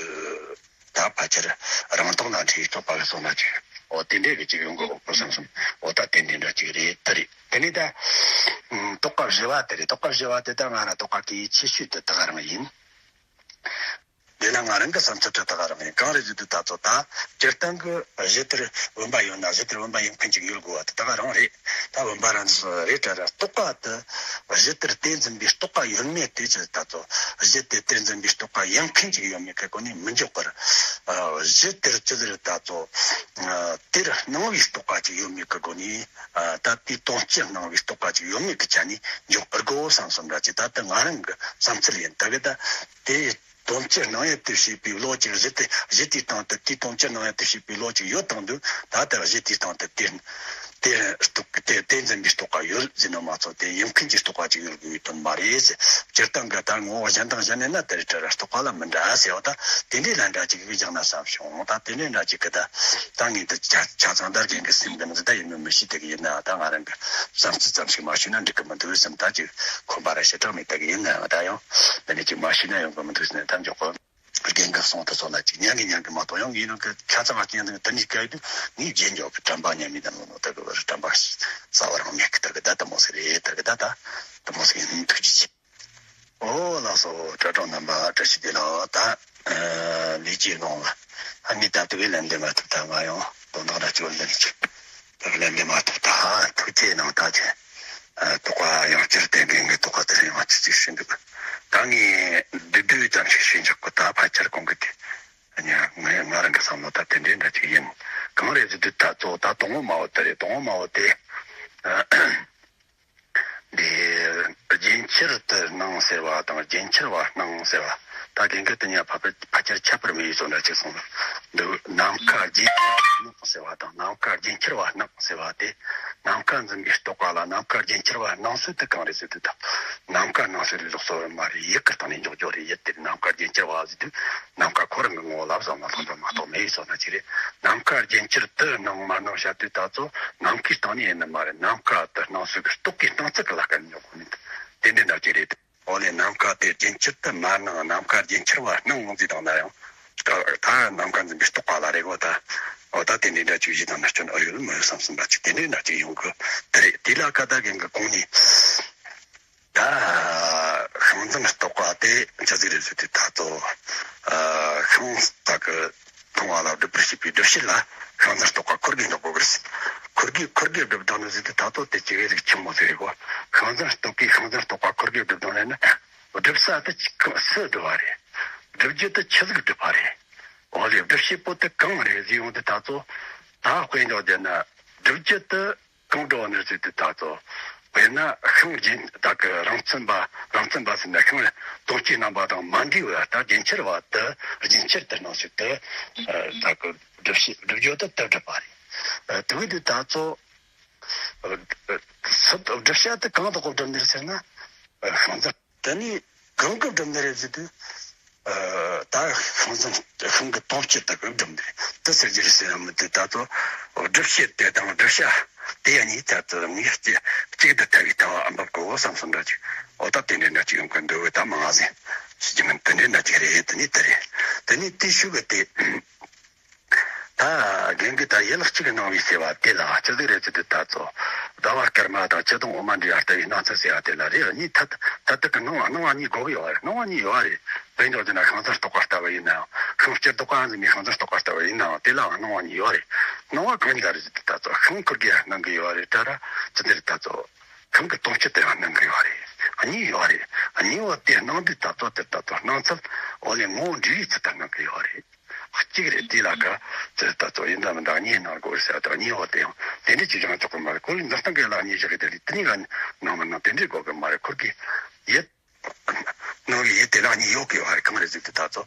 ད་ཕལ་ཆེར་རང་སྟོང་ལ་འཁྲིད་རྟོག་པ་གི་སོང་ན་ཅིག་འོ་དེ་འདྲས་གི་ཅིག་ཡོང་གི་འོ་བསམ་སོང་། འོ་ད་དེ་འདྲས་འདྲ་ཅིག་རེད། དེ་རེད། དེ་ནས་ད་རྟོག་པ་བཞི་བ་དེ་རེད། རྟོག་པ་བཞི་བ་དེ་ད་ང་ར་རྟོག་པ་གི་ཆེ་ཤོས་དེ་ད་ག་རང་ཡིན། དེ་ལ་ང་རང་གི་བསམ་ཚུལ་དེ་ད་ག་རང་ཡིན། གང་རེད་ཟེར་དུས་ད་ཚོ་ད་སྤྱིར་བཏང་གི་གཞི་དེར་བུམ་པ་ཡོད་ན་གཞི་དེར་བུམ་པ་ཡིན་མཁན་ཅིག་ཡོད་དགོས་པ་དེ་ད་ག་རང་རེད། ད་བུམ་པ་རང་རེད་དྲ་ར་རྟོག་པ་དེ་གཞི་དེར་དེ་འཛིན་པའི་རྟོག་པ་ཡོད་མེད་དེ་ཅི་ད་ཚོ་གཞི་དེ་དེར་འཛིན་པའི་རྟོག་པ་ཡིན་མཁན་ཅིག་ཡོད་མེད་ཀྱི་སྒོ་ནས་མི་འཇོག་པར། གཞི་དེར་ཅི་ཟེར་ད་ཚོ་དེར་སྣང་བའི་རྟོག་པ་ཅིག་ཡོད་མེད་ཀྱི་སྒོ་ནས། ད་དེའི་དོན་སྤྱི་སྣང་བའི་རྟོག་པ་ཅིག་ཡོད་མེད་ཀྱི་ཆ་ནས་འཇོག་པར་དགོས་བསམ་སོང་འདྲ་ཅིག་ད་ལྟ་ང་རང་གི་བསམ་ཚུལ་ཡིན། ད་གི་ད་དེ། དོན་སྤྱི་སྣང་ཡུལ་དུ་བྱེད་པའི་བློ་ཅིག་གཞི་དེ་གཞི་དེའི་སྟེང་དུ་དེའི་དོན་སྤྱི་སྣང་ཡུལ་དུ་བྱེད་པའི་བློ་ཅིག་ཡོད་དང་དུས་ད་ལྟ་གཞི་དེའི་སྟེང་དུ་དེ་དེ་རྟོག་དེ་དེ་འཛིན་པའི་རྟོག་པ་ཡོད་ཟེར་ན་མ་ཚོ་དེ་ཡིན་མཁན་གྱི་རྟོག་པ་ཅིག་ཡོད་དགོས་པའི་དོན་མ་རེད་ཟེར། སྤྱིར་བཏང་གི་ད་ངོ་བོ་གཞན་དང་གཞན་ནས་ན་དེ་རེད་དྲ་ར་རྟོག་པ་ལ་མི་འདྲ་ཟེར་བ་ད་དེ་འདྲའི་ལན་འདྲ་ཅིག་གིས་ཀྱང་ན་བསམ་བྱུང་། ད་དེ་འདྲའི་འདྲ་ཅིག་གི་ད་ད་ངས་འདི་ཆ་ཆ་ཚང་དར་རྒན་གྱི་སེམས་འདི་ནི་ད་ཡིན་མིན་མི་ཤེས། དེ་གི་ཡིན་ན་ད་ང་རང་གི་བསམ་ཚུལ་ཙམ་ཞིག་མ་ཞུས་ན་འགྲིག་གི་མི་འདུག་བསམ། ད་ཅིག་ཁོམ་པ་ར་ཞེ་དྲག་མེད། ད་གི་ཡིན་ནའང་ད་ཡང་འདི་ནས་ཅིག་མ་ཞུས་ན་ཡོང་གི་མི་འདུག་ཟེར་ནས་ད་མགྱོགས་པོ། རྒན་གྱིས་གསུངས་དུ་སོང་ལ་ཅིག་ཉན་གི་ཉན་གི་མ་གཏོགས་ཡང་ངའི་ནང་གི་ཁ་ཚ་བ་ཅན་དང་དེ་ནས་སྐད་དུ་ངའི་རྗེས་འཇོག་གི་དྲན་པ་ཉམས་མི་དང་ནོ་ད་གི་བར་དྲན་པ་ཞིག་རྩ་བ་རང་མེད་གི། ད་གི་ད་དུ་མོ་ཟིག་རེད། ད་གི་ད་ད་དུ་མོ་ཟིག་ཡིན། ཐུགས་རྗེ་ཆེ། ཨོ་ལགས་སོ། དྲ་གྲོགས་རྣམ་པ་བཀྲ་ཤིས་བདེ་ལེགས། ད་ལས་ཀྱི་ལོང་བ་ཨ་ནི་ད་དུ་གི་ལན་འདེབས་མ་ཐུབ། ད་ང་ཡང་དོན་དག་འདྲ་ཅིག་ལན་ཅིག་ད་གི་ལན་འདེབས་མ་ཐུབ། ད་ཐུགས་ཆེ་གནང་། ད་ཆེ། ཨ་རྟོགས་པ་ཡང་བསྐྱར་བསྟན་པའི་ངའི་རྟོགས་པ་དེ་རིང་ང་ཅི་ཅིག་ཞུ་འདུག་ད་ངས་བསྡུས་བསྡུས་ཙམ་ཞིག་ཞུས་འཇོག་གི། ད་ཕལ་ཆེར་གོང་གི་དེ་ང་ང་རང་གི་བསམ་བློ་ད་དེ་འདྲའི་འདྲ་ཅིག་ཡིན། གང་རེད་ཟེར་དུས་ད་གཙོ་བོ་ད་དང་པོ་མ་བོ་དེ་རེད། དང་པོ་མ་བོ་དེ་འདི་རྒྱུན་ཆར་དུ་སྣང་ཟེར་བ་དང་རྒྱུན་ཆར་བ་སྣང་ཟེར་བ། ད་རྒན་གྱིས་དེ་ཉ་ཕ་ཕ་ཕལ་ཆེར་ཁྱད་པར་མེད་ཡོད་སོང་འདྲ་ཅིག་གསུངས། འདི་ནམ་མཁའ་རྒྱུན་ཆར་སྣང་ཟེར་བ་དང་ནམ་མཁའ་རྒྱུན་ཆར་བ་སྣང་ཟེར་བ་དེ། ནམ་མཁའ་འཛིན་པའི་རྟོག་པ་ལ་ནམ་མཁའ་རྒྱུན་ཆར་བ་སྣང་ཚུལ་དེ་གང་རེད་ཟེར་དུས་ད། ནམ་མཁའ་སྣང་ཚུལ་ལ་ལོགས་སུ་མ་རེད། ཡུལ་གྱི་སྟེང་ནས་འཇོག་རྒྱུ་རེད། ཡུལ་དེ་ནམ་མཁའ་རྒྱུན་ཆར་བ་ཟེར་དུས་ནམ་མཁའ་ཁོ་རང་གི་ངོ་བོ་ལ་བསམ་བློ་ཐོངས་པ་མ་གཏོགས་མེད་ཡོད་སོང་ན་ཅི་རེད། ནམ་མཁའ་རྒྱུན་ཆར་དུ་སྣང་མ་སྣང་བྱ་དུས་ད་ཚོ་ནམ་མཁའི་སྟེང་ནས་ཡིན་ནི་མ་རེད། ནམ་མཁའ་དུ་སྣང་ཚུལ་གྱི་རྟོག་གེའི་སྣང་ཚུལ་གྱི་ལ་ཀ་ནས་འཇོག་དགོས་ནི་དེ་འདྲ་འདྲ་ཅིག་རེད། འོ་ལས་ནམ་མཁའ་དེ་རྒྱུན་ཆར་དུ་མ་སྣང་། ནམ་མཁའ་རྒྱུན་ཆར་བ་སྣང་ཟེར་དང་ན་ཡང་། ད་ནམ་མཁའ་འཛིན་པའི་རྟོག་པ་ལ་རེད་གོ་ད། འོ་ད་དེ་འདྲའི་འདྲ་ཅིག་ཞིག་དང་ན་སྐྱོན་ཨེ་ཡོད་མ་ཡོད་བསམ་བསམ་པ་ཅིག་དེ་འདྲའི་འདྲ་ཅིག་ཡོང་གི་དེ་རེད། དེ་ལ་ཀ་ད་རྒན་གྱིས་གོང་ནས་ད་ཤིང་འཛིན་རྟོག་པ་དེ་ཅི་ཟིག་རེད་ཟེར་དུས་ད་ཚོ་ཤིང་ད་གི་མཐོང་བ་ལ་སྒྲུབ་པར་བྱེད་པའི་སྒྲུབ་བྱེད་ལ་ཤིང་འཛིན་རྟོག་པ་ཁོར་གིས་འཇོག་དགོས་གི་རེད། ཁོར་གིས་ཁོར་གིས་སྒྲུབ་དང་ནི་ཟེར་དུས་ད་ཚོ་དེ་ཅི་གི་རིགས་ཆེན་མོ་ཟིག་རེད་གོ། ཤིང་འཛིན་རྟོག་གེས་ཤིང་འཛིན་རྟོག་པ་ཁོར་གིས་སྒྲུབ་དང་ལས་ན། སྒྲུབ་ས་དེ་ཅི་གང་སུ་སྒྲུབ་པ་རེད། སྒྲུབ་རྒྱུ་དེ་ཆི་ཟིག་སྒྲུབ་པ་རེད། འོ་ལས་སྒྲུབ་བྱེད་པོ་དེ་གང་རེད་ཟེར་ཡོང་དུས་ད་ཚོ་ད་དཔེ་འཇོག་བསྡད་ན་སྒྲུབ་རྒྱུ་དེ་གང་སྒྲུབ་པ་ནི་ཟེར་དུས་ད་ཚོ་དཔེར་ན་ཤིང་རྒྱུན་ད་གི་རང་མཚན་པ་རང་མཚན་པ་ཟེར་ན་ཤིང་དོན་སྤྱིའི་རྣམ་པ་དང་མ་འདྲེས་པ་ད་རྒྱུན་ཆར་བ་དེ་རྒྱུན་ཆར་དུ་སྣང་ཚུལ་དེ་ད་གི་སྒྲུབ་བྱེད་སྒྲུབ་རྒྱུ་དེ་དེ་སྒྲུབ་པ་རེད། དེ་བས་དུས་ད་ཚོ་སྒྲུབ་བྱ་དེ་གང་དག་གོ་སྒྲུབ་ནི་ཟེར་ན་ཤིང་འཛིན། དེ་ནས་གང་གི་སྒྲུབ་ནི་རེད་ཟེར་དུས། ད་ཤིང་འཛིན་ཤིང་གི་དོན་སྤྱི་དག་གི་སྒྲུབ་ནི་རེད། དེ་ཟེར་རྒྱུ་རེད་ཟེར་ཡང་མི་འདུག་ད་ཚོ་སྒྲུབ་བྱེད་དེ་དང་སྒྲུབ་བྱ་དེ་གཉིས་ཆ་དུ་ངེས་གཅིག་གཅིག་ཏུ་ཐལ་བའི་ལྟ་བ་ཨ་འབབ་གོ་བསམ་སོང་འདྲ་ཅིག་འོ་ད་དེ་འདྲའི་འདྲ་ཅིག་ཡོང་གི་འདུག་ད་མང་ཟིན་ཞུ་རྒྱུ་མིན། དེ་འདྲའི་འདྲ་ཅིག་རེད། དེ་ནས་དེ་རེད། དེ་ནས་དེ་ཤུ་གི་དེ། ད་རྒན་གྱིས་ད་ཡུལ་གཅིག་སྣང་བའི་ཟེར་བ་དེ་ལ་ཅི་ཟིག་རེད་ཟེར་དུས་ད་ཚོ་ཟླ་བ་སྐར་མ་དང་ཆུ་དང་འོ་མ་འདྲེས་ལྟ་བུའི་སྣང་ཚུལ་ཟེར་བ་དེ་ལ་རེད། གཉིས་ཐད་ཐད་ཐད་ཀྱི་སྣང་བ་སྣང་བ་གཉིས་དགོས་ཀྱི་ཡོད་རེད། སྣང་བ་གཉིས་ཡོད་རེད། དཔེ་འཇོག་བྱས་ན་ཤིང་འཛིན་རྟོག་པ་ལྟ་བུ་ཡིན་ནའང་ཤིང་སྤྱིར་ལྡོག་པ་འཛིན་པའི་ཤིང་འཛིན་རྟོག་པ་ལྟ་བུ་ཡིན་ནའང་དེ་ལའང་སྣང་བ་གཉིས་ཡོད་རེད། སྣང་བ་གང་ཡིན་ལ་རེད་ཟེར་དུས་ད་ཚོ་ཤིང་ཁུར་གེ་སྣང་གི་ཡོད་རེད་ད་ར་ཅི་འདིར་ད་ཚོ་ཤིང་གི་དོན་སྤྱི་དེ་ཡང་སྣང་གི་ཡོད་རེད། གཉིས་ཡོད་རེད། གཉིས་བོ་དེ་སྣང་དུས་ད་ཚོ་དེ་ད་ཚོ་སྣང་ཚུལ་འོ་ལས་ངོ་བོ་འདྲེས་པའི་ཚུལ་དུ་སྣང་གི་ཡོད་རེད། གཅིག་རེད། དེ་ལ་ཀ་ཙི་ལྟ་ཚོ་ཡིན་འདྲ་མིན་འདྲ་གཉིས་སྣང་དགོས་ཟེར་དང་གཉིས་བ་དེ་ཡང་དེ་འདྲས་ཀྱི་སྦྱང་ཆོག་གི་མ་རེད། ཁོ་ལ་འཛིན་སྟངས་གི་ལ་གཉིས་བཞག་གི་དེ་ལས་དེ་གཉིས་ཀ་སྣང་མི་སྣང་དེ་འདྲས་དགོས་གི་མ་རེད། ཁུར་གི་ཡིད་ ནང་བའི་ཡུལ་དེ་ལ་གཉིས་ཡོད་དགོས་པ་རེད། གང་རེད་ཟེར་དུས་ད་ཚོ་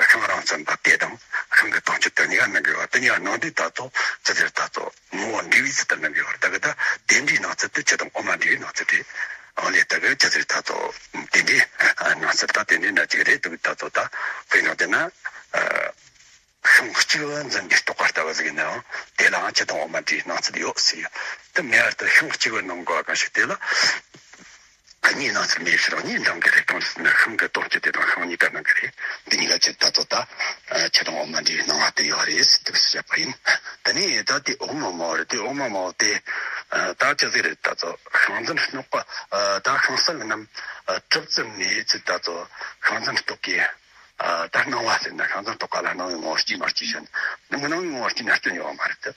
ཤིང་རང་མཚོན་པ་དེ་དང་ཤིང་གི་དོན་སྤྱི་དེ་གཉིས་ཀ་སྣང་གི་ཡོད་པ། དེ་གཉིས་ཀ་སྣང་དུས་ད་ཚོ་ཅི་ཟེར་ད་ཚོ་ངོ་བོ་འབྲས་བུའི་ཚུལ་དུ་སྣང་གི་ཡོད་པ་རེད། ད་གི་ད་དེ་འདྲའི་སྣང་ཚུལ་དེ་ཆུ་དང་འོ་མ་འདྲེས་པའི་སྣང་ཚུལ་རེད། འོ་ལེ་ད་གི་ཅི་ཟེར་ད་ཚོ་དེ་འདྲའི་སྣང་ཚུལ་ད་དེ་འདྲའི་འདྲ་ཅིག་རེད། ད་གི་ད་ཚོ་ད་དཔེར་ན་དེ་ན། ཤིང་གཅིག་པུ་འཛིན་པའི་རྟོག་པ་ལྟ་བུ་ཟིག་ཡིན་ནའང་དེ་ལའང་ཆུ་དང་འོ་མ་འདྲེས་སྣང་ཚུལ་ཡོད་ཟེར་ཡོད། དེ་མེད་པར་དུ་ཤིང་གཅིག་པུ་སྣང་དགོས་པ་གང་ཞིག་དེ་ལ་གཉིས་སྣང་ཚུལ་མེད་ཕྱིར་རང་གཉིས་འབྲང་གི་རེད། གང་ཞིག་ན་ཤིང་གི་དོན་སྤྱི་དེ་དང་ཤིང་གཉིས་ཀ་སྣང་གི་རེད། འདི་གཉིས་ཀ་ཆུ་ད་ཚོ་ད་ཆུ་དང་འོ་མ་འདྲེས་སྣང་བ་དེ་ཡོད་རེད་ཟེར་དུས་སུ་བཤད་པ་ཡིན། དེ་ནས་ད་དེ་འོག་མ་མ་བོ་རེད། དེ་འོག་མ་མ་བོ་དེ་ད་ཅི་ཟིག་རེད། ད་ཚོ་ཤིང་འཛིན་རྟོག་པ་ད་ཤིང་བསལ་རྣམས་གྲུབ་ཙམ་ནས་ཆུ་ད་ཚོ་ཤིང་འཛིན་རྟོག་གི་ད་སྣང་བ་ཟེར་ན་ཤིང་འཛིན་རྟོག་པ་ལ་སྣང་བའི་ངོ་བོ་སྐྱེ་མ་སྐྱེ་ཞེ་ན། སྣང་བའི་ངོ་བོ་སྐྱེ་ན་སྐྱོན་ཡོད་མ་རེད་དེ།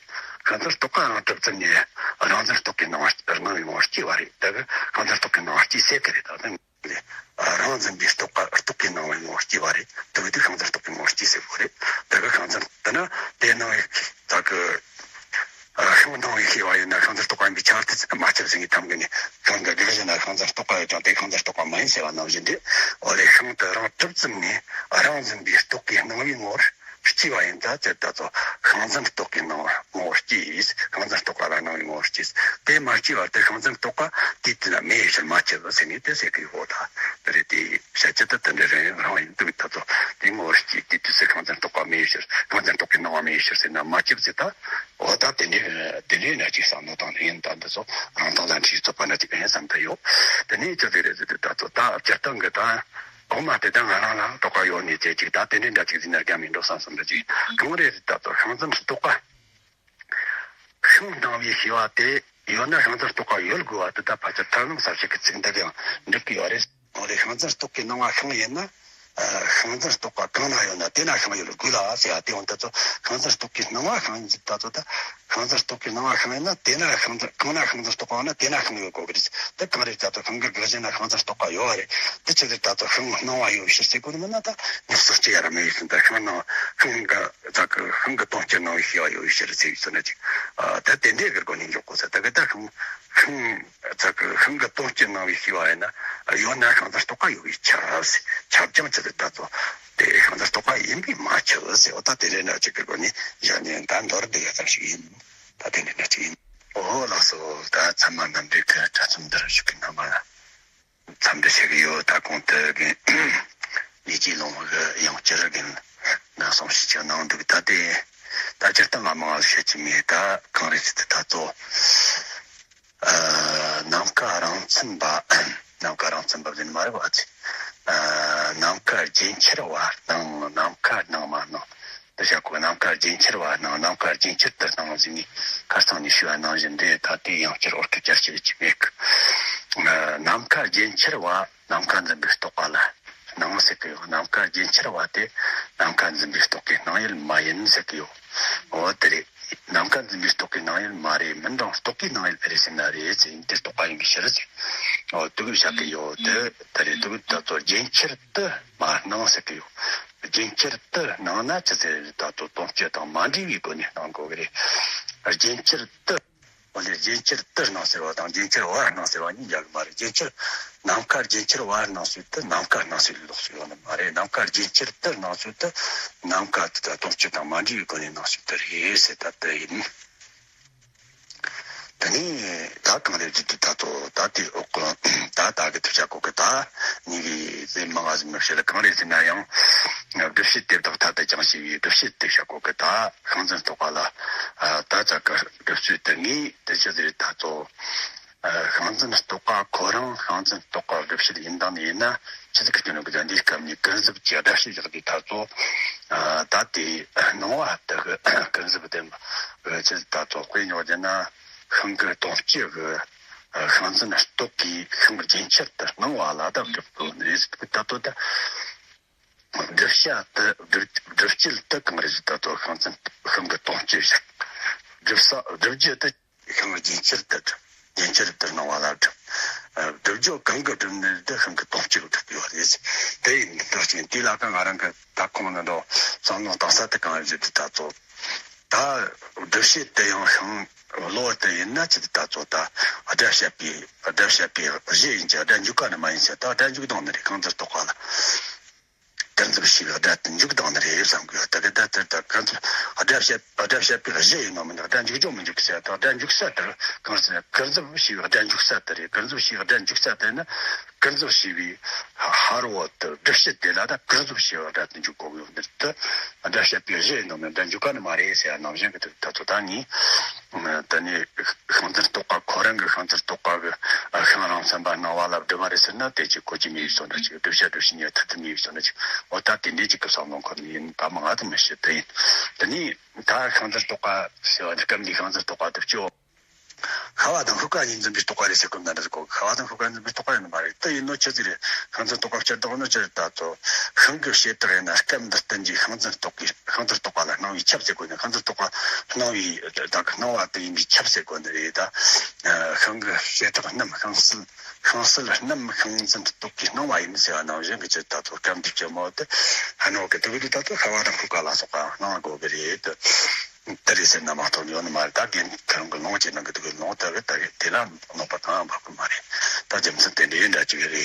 ཤིང་འཛིན་རྟོག་པ་རང་གྲུབ་ཙམ་ནས་རང་འཛིན་རྟོག་གི་སྣང་བ་སྣང་བའི་ངོ་བོ་སྐྱེ་བ་རེད། ད་གི་ཤིང་འཛིན་རྟོག་གི་སྣང་བ་སྐྱེ་སྲིད་གི་རེད། ད་ནི་རང་འཛིན་པའི་རྟོག་པ་རྟོག་གི་སྣང་བའི་ངོ་བོ་སྐྱེ་བ་རེད། དེ་བས་དེ་ཤིང་འཛིན་རྟོག་གི་ངོ་བོ་སྐྱེ་སྲིད་གི་རེད། ད་གི་ཤིང་འཛིན་དེ་ན་དེ་སྣང་བའི་ད་གི་ཤིང་སྣང་བའི་ཤེས་པ་ཡིན་ན་ཤིང་འཛིན་རྟོག་པ་ཡིན་པའི་ཆ་ར་དེ་ཚོ་མ་ཁྱབ་ཟིན་གྱི་ཐམ་གི་ནས་ཤིང་གི་དགག་བྱ་ན་ཤིང་འཛིན་རྟོག་པ་ཡོད་ཀྱང་དེ་ཤིང་འཛིན་རྟོག་པ་མ་ཡིན་ཟེར་བ་ནང་བཞིན་ཏེ། འོ་ལེ་ཤིང་དེ་རང་གྲུབ་ཙམ་ནས་རང་འཛིན་པའི་རྟོག་གི་སྣང་བའི་ངོ་བོར་སྐྱེ་བ་ཡིན་ད་ཅི་ད་ཚོ་ཤིང་འཛིན་རྟོག་གི་སྣང་བ་ངོ་བོར་སྐྱེས། ཤིང་འཛིན་རྟོག་པ་ལ་སྣང་བའི་ངོ་བོར་སྐྱེས། དེ་མ་སྐྱེས་བར་དུ་ཤིང་འཛིན་རྟོག་པ་དེའི་དུས་ལ་མེད་ཕྱིར་མ་ཁྱབ་ཟེར་ནས་དེ་ཟེར་གི་ཡོད། ད་དེ་རེད། དེ་བཤད་ཚུལ་དེ་དེ་འདྲ་རང་རང་ཡིན་འདུག་ད་ཚོ་དེ་ངོ་བོར་སྐྱེས་དེ་དུས་སུ་ཤིང་འཛིན་རྟོག་པ་མེད་ཕྱིར་ཤིང་འཛིན་རྟོག་གི་སྣང་བ་མེད་ཕྱིར་ཟེར་ན་མ་ཁྱབ་ཟེར་ད། འོ་ད་དེ་འདྲའི་དེ་འདྲའི་འདྲ་ཅིག་བསམ་བློ་བཏང་ནས་ཡིན། ད་འདི་ཚོ་རང་སྟོང་ལ་འཁྲིས་རྩོད་པ་འདྲ་ཅིག་ཡིན་བསམ་གི་ཡོད། དེ་ནས་ཅི་ཟེར་རེད་ཟེར་དུས་ད་ཚོ་ད་སྤྱིར་བཏང་གི་ད་གོང་མ་དེ་ད་ང་རང་ལ་རྟོག་པ་ཡོད་ནས་ཅི་ཅིག་ད་དེ་འདྲའི་འདྲ་ཅིག་ཟེར་ན་རྒྱ་མི་འགྲོ་བསམ་བསམ་འདྲ་ཅིག་གང་རེད་ཟེར་ད་ཚོ་ཤིང་འཛིན་རྟོག་པ་ཤིང་སྣང་བའི་ཤེས་པ་དེ་ཡོད་ན་ཤིང་འཛིན་རྟོག་པ་ཡོད་དགོས་པ་དེ་ད་ཕལ་ཆེར་ཐར་ལམ་ས་བཅད་ཀྱི་ཚིག་འདི་གིའང་འགྲུབ་ཀྱི་ཡོད་རེད། འོ་རེད། ཤིང་འཛིན་རྟོག་གི་སྣང་བ་ཤིང་ཡིན་ན། ཨ། ཤིང་འཛིན་རྟོག་པ་གང་ན་ཡོད་ན་དེ་ན་ཤིང་ཡོད་དགོས་ལ་ཟེར་བ་དེ་འོ་ད་ཚོ་ཤིང་འཛིན་རྟོག་གི་སྣང་བ་ཤིང་ཡིན་ཟེར་ད་ཚོ་ད། ཤིང་འཛིན་རྟོག་གི་སྣང་བ་ཤིང་ཡིན་ན་དེ་ན་ཤིང་འཛིན་གང་ན་ཤིང་འཛིན་རྟོག་པ་ཡོད་ན་དེ་ན་ཤིང་ཡོད་དགོས་གི་རེད། དེ་གང་རེད་ད་ཚོ་ཤིང་གི་དགག་བྱ་ན་ཤིང་འཛིན་རྟོག་པ་ཡོད་བ་རེད། དེ་ཆི་ཟེར་ད་ཚོ་ཤིང་སྣང་བ་ཡོད་ཕྱིར་ཟེར་དགོས་ནི་མིན་ན་ད་ནི་སོགས་ཅི་ཡ་ར་མེད་ཡོད་ཟེར་ད་ཤིང་སྣང་ཤིང་གི་ད་གི་ཤིང་གི་དོན་སྤྱི་སྣང་བའི་ཤེས་པ་ཡོད་ཕྱིར་ཟེར་ཡོད་ཟེར་ན་ཅིག་ཨ། ད་དེ་འདྲའི་གི་སྒོ་ནས་འཇོག་དགོས་ཟེར་ད་གི་ད་ཤིང་ཤིང་། ཚ་གི་ཤིང་གི་དོན་སྤྱི་སྣང་བའི་ཤེས་པ་ཡིན་ན་ཡོད་ན་ཤིང་འཛིན་རྟོག་པ་ཡོད་པའི་ཆ་ཟེར། ཁྱབ་ཀྱང་ཅི་ཟེར་ད་ཚོ་དེ་ཤིང་འཛིན་རྟོག་པ་ཡིན་པས་མ་ཁྱབ་ཟེར་བ་ད་དེ་རེ་འདྲ་ཅིག་གི་སྒོ་ནས་བཞག་ནས་ད་མདོར་བསྡུས་ཡ་ཙམ་ཞིག་ཡིན། ད་དེ་འདྲ་འདྲ་ཅིག་ཡིན། ཨོ་ལགས་སོ། ད་ཚང་མ་རྣམ་པའི་གི་གྲྭ་ཚང་འདིར་བཞུགས་ཀྱི་རྣམ་པ་ལ་འཚམས་འདྲི་ཞུ་གི་ཡོད། ད་གོང་དུ་གི་ལས་ཀྱི་ལུང་གི་ཡང་བསྐྱར་གི་ན་གསུང་བཤད་ཅིག་གནང་འདུག་ད་དེ་ད་སྤྱིར་བཏང་ང་མང་བཤད་ཀྱི་མེད། ད་གང་རེད་ཟེར་དུས་ད་ཚོ། ཨ། ནམ་མཁའ་རང་མཚན་པ། ནམ་མཁའ་རང་མཚན་པ་ཟེར་ནི་མ་རེད་པ་ཚེ། ཨ། ནམ་མཁའ་རྒྱན་ཆར་བ་སྣང་། ནམ་མཁའ་སྣང་མ་སྣང་། འདི་བྱ་གོ་ནམ་མཁའ་རྒྱན་ཆར་བ་སྣང་། ནམ་མཁའ་རྒྱན་ཆར་དུ་སྣང་ཟེར་ནས་ཁ་སང་ནས་ཞུས་པ་ནང་བཞིན་རེད། ད་དེ་ཡང་བསྐྱར་འོར་སྐད་བསྐྱར་བཤད་ཀྱི་མེད་གི། ཨ། ནམ་མཁའ་རྒྱན་ཆར་བ་ནམ་མཁའ་འཛིན་པའི་རྟོག་པ་ལ་སྣང་ཟེར་གི་ཡོད། ནམ་མཁའ་རྒྱན་ཆར་བ་དེ་ནམ་མཁའ་འཛིན་པའི་རྟོག་གི་སྣང་ཡུལ་མ་ཡིན་ཟེར་གི་ཡོད། འོ་དེ་རེད། ནམ་མཁའ་འཛིན་པའི་རྟོག་གི་སྣང་ཡུལ་མ་རེད། མིན་རུང་རྟོག་གི་སྣང་ཡུལ་ཨེ་རེད་ཟེར་ན་རེད་ཟེར་ཡིན་དེ་རྟོག་པ་ཡིན་པའི་ཕྱིར་ཟེར། འོ་དེ་གི་བཤད་གི་ཡོད། དེ་དེ་རེད། དེ་གི་ད་ཚོ་རྒྱན་ཆར་དུ་མ་སྣང་ཟེར་གི་ཡོད། རྒྱན་ཆར་དུ་སྣང་ན་ཅི་ཟེར་ད་ཚོ་དོན་སྤྱི་དང་མ་འདྲེས་པའི་སྒོ་ནས་སྣང་དགོས་གི་རེད། རྒྱན་ཆར་དུ། འོ་ལེ་རྒྱན་ཆར་དུ་སྣང་ཟེར་བ་དང་རྒྱན་ཆར་བར་སྣང་ཟེར་བ་གཉིས་འདྲ་གི་མ་རེད། རྒྱན་ཆར་ནམ་མཁའ་རྒྱན་ཆར་བར་སྣང་ཟེར་དུས་ནམ་མཁའ་སྣང་ཟེར་ལོགས་སུ་ཡོང་ནི་མ་རེད། ནམ་མཁའ་རྒྱན་ཆར་དུ་སྣང་ཟེར་དུས་ནམ་མཁའ་དེ་དང་དོན་སྤྱི་དང་མ་འདྲེས་པའི་སྒོ་ནས་སྣང་ཟེར་དུས་རེད་ཟེར་ད་དེ་ཡིན། དེ་ནས་ད་གང་རེད་ཟེར་དུས་ད་ཚོ་ད་དེ་འོག་གི་ད་ད་གི་ཐུབ་བྱ་གོ་གི་ད་ཉིན་གི་ཟེར་མང་ང་ཟིན་མི་ཤེས་ལ་གང་རེད་ཟེར་ན་ཡང་སྒྲུབ་བྱེད་དེ་དག་ཐ་དད་ཀྱང་ཞེས་པའི་སྒྲུབ་བྱེད་དེ་བྱ་གོ་གི་ད། ཤིང་འཛིན་རྟོག་པ་ལ། ཨ། ད་ཅག་གི་སྒྲུབ་བྱེད་དེ་ངས་དེ་ཆི་ཟེར་ད་ཚོ། ཨ། ཤིང་འཛིན་རྟོག་པ་ཁོ་རང་ཤིང་འཛིན་རྟོག་པ་སྒྲུབ་བྱེད་ཡིན་དང་ནི་ཡིན་ན་ཆི་ཟིག་གི་སྐྱོན་ནོ་གི་ད་འདིའི་སྐབས་ནས་ཀུན་རྫོབ་ཀྱི་བརྡ་ཤེས་བཞག་དུས་ད་ཚོ། ཨ། ད་དེ་སྣང་བ་དེ་གི་ཀུན་རྫོབ་དེ་ཆི་ཟིག་ད་ཚོ་དཔེ་ཉོ་རྒྱུ་ན་ཤིང་གི་དོན་སྤྱི་གི་ཤིང་འཛིན་རྟོག་གིས་ཤིང་རྒྱན་ཆར་དུ་སྣང་བ་ལ་ད་སྒྲུབ་དགོས་ནི་རེད་ད་ཚོ་ད། བསྒྲུབ་བྱ་དེ་བསྒྲུབ་བསྒྲུབ་བྱེད་དེ་གང་རེད་ཟེར་ད་ཚོ་ཤིང་འཛིན་ཤིང་གི་དོན་སྤྱི་བཞག་བསྒྲུབ་ས་བསྒྲུབ་རྒྱུ་དེ་ཤིང་རྒྱན་ཆར་དུ་སྒྲུབ། རྒྱན་ཆར་དུ་སྣང་བ་ལ་སྒྲུབ། བསྒྲུབ་རྒྱུ་གང་གི་སྒྲུབ་ནི་དེ་ཤིང་གི་དོན་སྤྱི་གི་སྒྲུབ་ཡོད་རེད། དེ་ཡིན་ད་ཅིང་དེ་ལ་ཀ་ང་རང་གི་ད་ཁོང་ནི་འགྲོ་བསམ་བློ་བཏང་ས་དེ་གང་རེད་ཟེར་ད་ཚོ། ད་སྒྲུབ་བྱེད་དེ་ཡང་ཤིང་ གློ་བུར་དུ་ཡིན་ན་ཅི་ད་ཚོ་ད་སྒྲ་བཤད་པའི་སྒྲ་བཤད་པའི་གཞི་ཡིན་གྱི་སྒྲ་འཇུག་ག་ནི་མ་ཡིན་ཟེར། ད་སྒྲ་འཇུག་སྟངས་ནི་རེད། ཁང་བརྩེགས་རྟོག་པ་ལ་གུར་མཛུབ་ཞེས་པའི་སྒྲ་དེ་འཇུག་སྟངས་ནི་རེད་བསམ་གི་ཡོད། ད་གི་ད་དེར་ད་གུར་མཛུབ་སྒྲ་བཤད་སྒྲ་བཤད་པའི་གཞི་ཡིན་ནོ་མིན་ན་སྒྲ་འཇུག་ཆོག་མི་འཇུག་ཟེར། ད་སྒྲ་འཇུག་ས་དེར་གུར་མཛུབ་གུར་མཛུབ་ཞེས་པའི་སྒྲ་འཇུག་ས་དེ་རེད། གུར་མཛུབ་ཞེས་པའི་སྒྲ་འཇུག་ས་དེ་ནི་གུར་མཛུབ་ཞེས་པའི་ཧ་རོ་དེ་སྒྲུབ་བྱེད་དེ་ལ་ད་གུར་མཛུབ་ཞེས་པའི་སྒྲ་དེ་འཇུག་གོ་གི་ཡོད། འདིར་དུ་སྒྲ་བཤད་པའི་གཞི་ཡིན་ནོ་མིན་ན་སྒྲ་འཇུག་ག་ནི་མ་རེད་ཟེར་ཡ་ནང་བཞིན་གི་དེ་ད་ཚོ་ད་ནི། དེ་ནས་ཤིང་རྩེན་རྟོག་པ་ཁོ་རང་གི་ཤིང་རྩེན་རྟོག་པ་གི་ཤིང་རང་མཚན་པ་སྣང་བ་ལ་སྒྲུབ་པ་རེད་ཟེར་ན་དེ་ཅིག་གོ་རྒྱུ་མེད་པའི་བཟོ་འདྲ་ཅིག་སྒྲུབ་བྱ་སྒྲུབ་བྱེད་གཉིས་ཐ་དད་མེད་པའི་བཟོ་འདྲ་ཅིག་འོ་ད་དེ་འདྲའི་ཅིག་གི་བསམ་བློ་འཁོར་ནི་ཡིན་པ་མ་ང་དུ་མི་ཤེས་དེ་ཡིན། དེ་ནས་ད་ཤིང་རྩེན་རྟོག་པ་ཟེར་བ་འདི་སྐབས་འདིའི་ཤིང་རྩེན་རྟོག་པ་དེ་སྐྱོ། ཤ་བ་དང་ཤུགས་ཀ་གཉིས་འཛིན་པའི་རྟོག་པ་རེད་ཟེར་གོ་ན་འདྲ་གོ། ཤ་བ་དང་ཤུགས་ཀ་འཛིན་པའི་རྟོག་པ་ཡིན་ནི་མ་རེད། དེ་ཡིན་ནོ་ཆི་ཟིག་རེད། ཤིང་རྩེན་རྟོག་པ་སྤྱིར་བཏང་ནོ་ཆི་རེད་ད་ཚོ། ཤིང་གི་བྱེ་བྲག་ཡིན་ན་སྐབས་འདིར་བསྟན་གྱི་ཤིང་རྩེན་རྟོག་གི་ཤིང་རྩེན་རྟོག་པ་ལ་སྣང་བའི་ཁྱབ་ཟེར་གོ་ནི། ཤིང་རྩེན་རྟོག་པ་སྣང་བའི་ད་གི་སྣང་བ་དེ་ཡིན་པའི་ཁྱབ་ཟེར་གོ་ནི་རེད་ད། ཤིང་གི་བྱེ་བྲག་རྣམ་ཤིང་སིལ་ཤིང་སིལ་རྣམ་ཤིང་རྩེན་རྟོག་གི་སྣང་བ་ཡིན་ཟེར་བ་ནང་བཞིན་གྱི་ཆི་ད་ཚོ་སྐབས་འདིར་གྱི་མོ་དེ་ཧ་ནོ་གི་དེ་བས་ད་ཚོ་ཤ་བ་དང་ཤུགས་ཀ་ལ་སོགས་པ་སྣང་དགོས་གི་རེད། དེ་རེད་ཟེར་ན་མ་གཏོགས་ཡོད་ནི་མ་རེད། ད་རྒན་ཁྱོད་རང་གི་ལུང་བྱས་ནང་གི་དེ་གི་ལུང་དེ་གི་དེ་གི་དེ་ལ་གནོད་པ་གང་ཡང་འབབ་གི་མ་རེད། ད་རྒྱུ་མཚན་དེ་འདྲའི་འདྲ་ཅིག་རེད།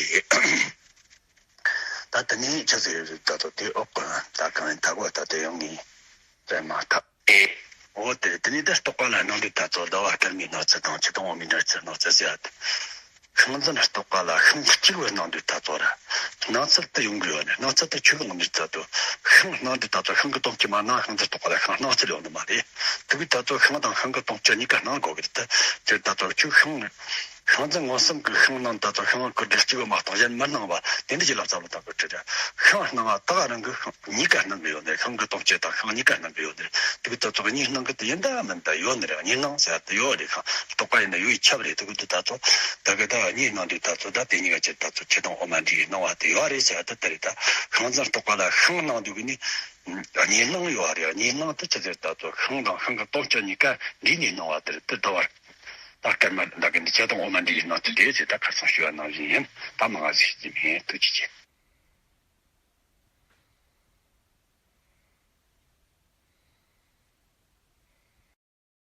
ད་དེ་ནས་ཆི་ཟེར་ད་ཚོ་དེ་འོག་གི་ད་གང་ཡིན་ད་གོ་ད་དེ་ཡོང་ངེས་རེད་མ་ཐག་འོ་དེ་དེ་ནས་ད་རྟོག་པ་ལ་སྣང་དུས་ད་ཚོ་ཟླ་བ་སྐར་མའི་སྣང་ཚུལ་དང་ཆུ་དང་འོ་མའི་སྣང་ཚུལ་སྣང་ཚུལ་ཟེར་ཡ་དེ། ཤིང་རྩེན་རྟོག་པ་ལ་ཤིང་གཅིག་པུ་སྣང་དུས་ད་ཚོ་ར། སྣང་ཚུལ་དུ་ཡོང་གི་ཡོད་ནི། སྣང་ཚུལ་དུ་ཆོས་ལོག་འདི་ད་ཚོ། ཤིང་སྣང་དུས་ད་ཚོ་ཤིང་གི་དོན་སྤྱི་མ་སྣང་། ཤིང་རྩེན་རྟོག་པ་ལ་ཤིང་སྣང་ཚུལ་ཡོད་ནི་མ་རེད། དེ་གི་ད་ཚོ་ཤིང་དང་ཤིང་གི་དོན་སྤྱི་གཉིས་ཀ་སྣང་དགོས་གི་རེད། དེ་ད་ཚོ་ཆོས་ཤིང་། ཤིང་རྩེན་མངོན་སུམ་གྱི་ཤིང་སྣང་ད་ཚོ་ཤིང་གི་སྒྲ་གཅིག་པུ་མ་གཏོགས་གཞན་མི་སྣང་བ་དེ་འདྲ་ཅིག་ལ་བསམ་བློ་བཏང་དགོས་ཀྱི་རེད། ཤིང་སྣང་བ་ད་ག་རང་གི་ཤིང་གཉིས་ཀ་སྣང་གི་ཡོད་ནི། ཤིང་གི་དོན་སྤྱི་དང་ཤིང་གཉིས་ཀ་སྣང་གི་ཡོད་ནི། དེ་གི་ད་ཚོ་གཉིས་སྣང་གི་དེ་ཡིན་ད་མིན་ད་ཡོད་ནི་རེད། གཉིས་སྣང་ཟེར་ཡ་དེ་ཡོད་རེད། ཤིང་རྟོག་པ་ཡིན་ན་ཡོད་ཡི་ཁྱབ་རེད། དེ་གི་དུ་ད་ཚོ་ད་གི་ད་གཉིས་སྣང་དུས་ད་ཚོ་ད་དེ་གཉིས་ཀ་ཅིག་ད་ཚོ་ཆུ་དང་འོ་མ་འདྲེས་སྣང་བ་དེ་ཡོད་རེད་ཟེར་ཡ་ད་དེ་རེད། ད་ཤིང་རྩེན་རྟོག་པ་ལ་ཤིང་སྣང་དུས་གི་ནི་གཉིས་སྣང་ཡོད་རེད། གཉིས་སྣང་དེ་ཆི་ཟེར་ད་ཚོ་ཤིང་དང་ཤིང་གི་དོན་སྤྱི་གཉིས་ཀ་འདྲེས་ནས་སྣང་བ་དེ་རེད། དེ་ད་བར་ད་སྐར་མ་ད་གི་འདི་ཆུ་དང་འོ་མ་འདྲེས་སྣང་དུས་དེ་ཟེར་ད་ཁ་སང་ཞུས་པ་ནང་བཞིན་ཡིན། ད་མང་ང་ཟིག་ཅི་མིན་ཐུགས་རྗེ་ཆེ།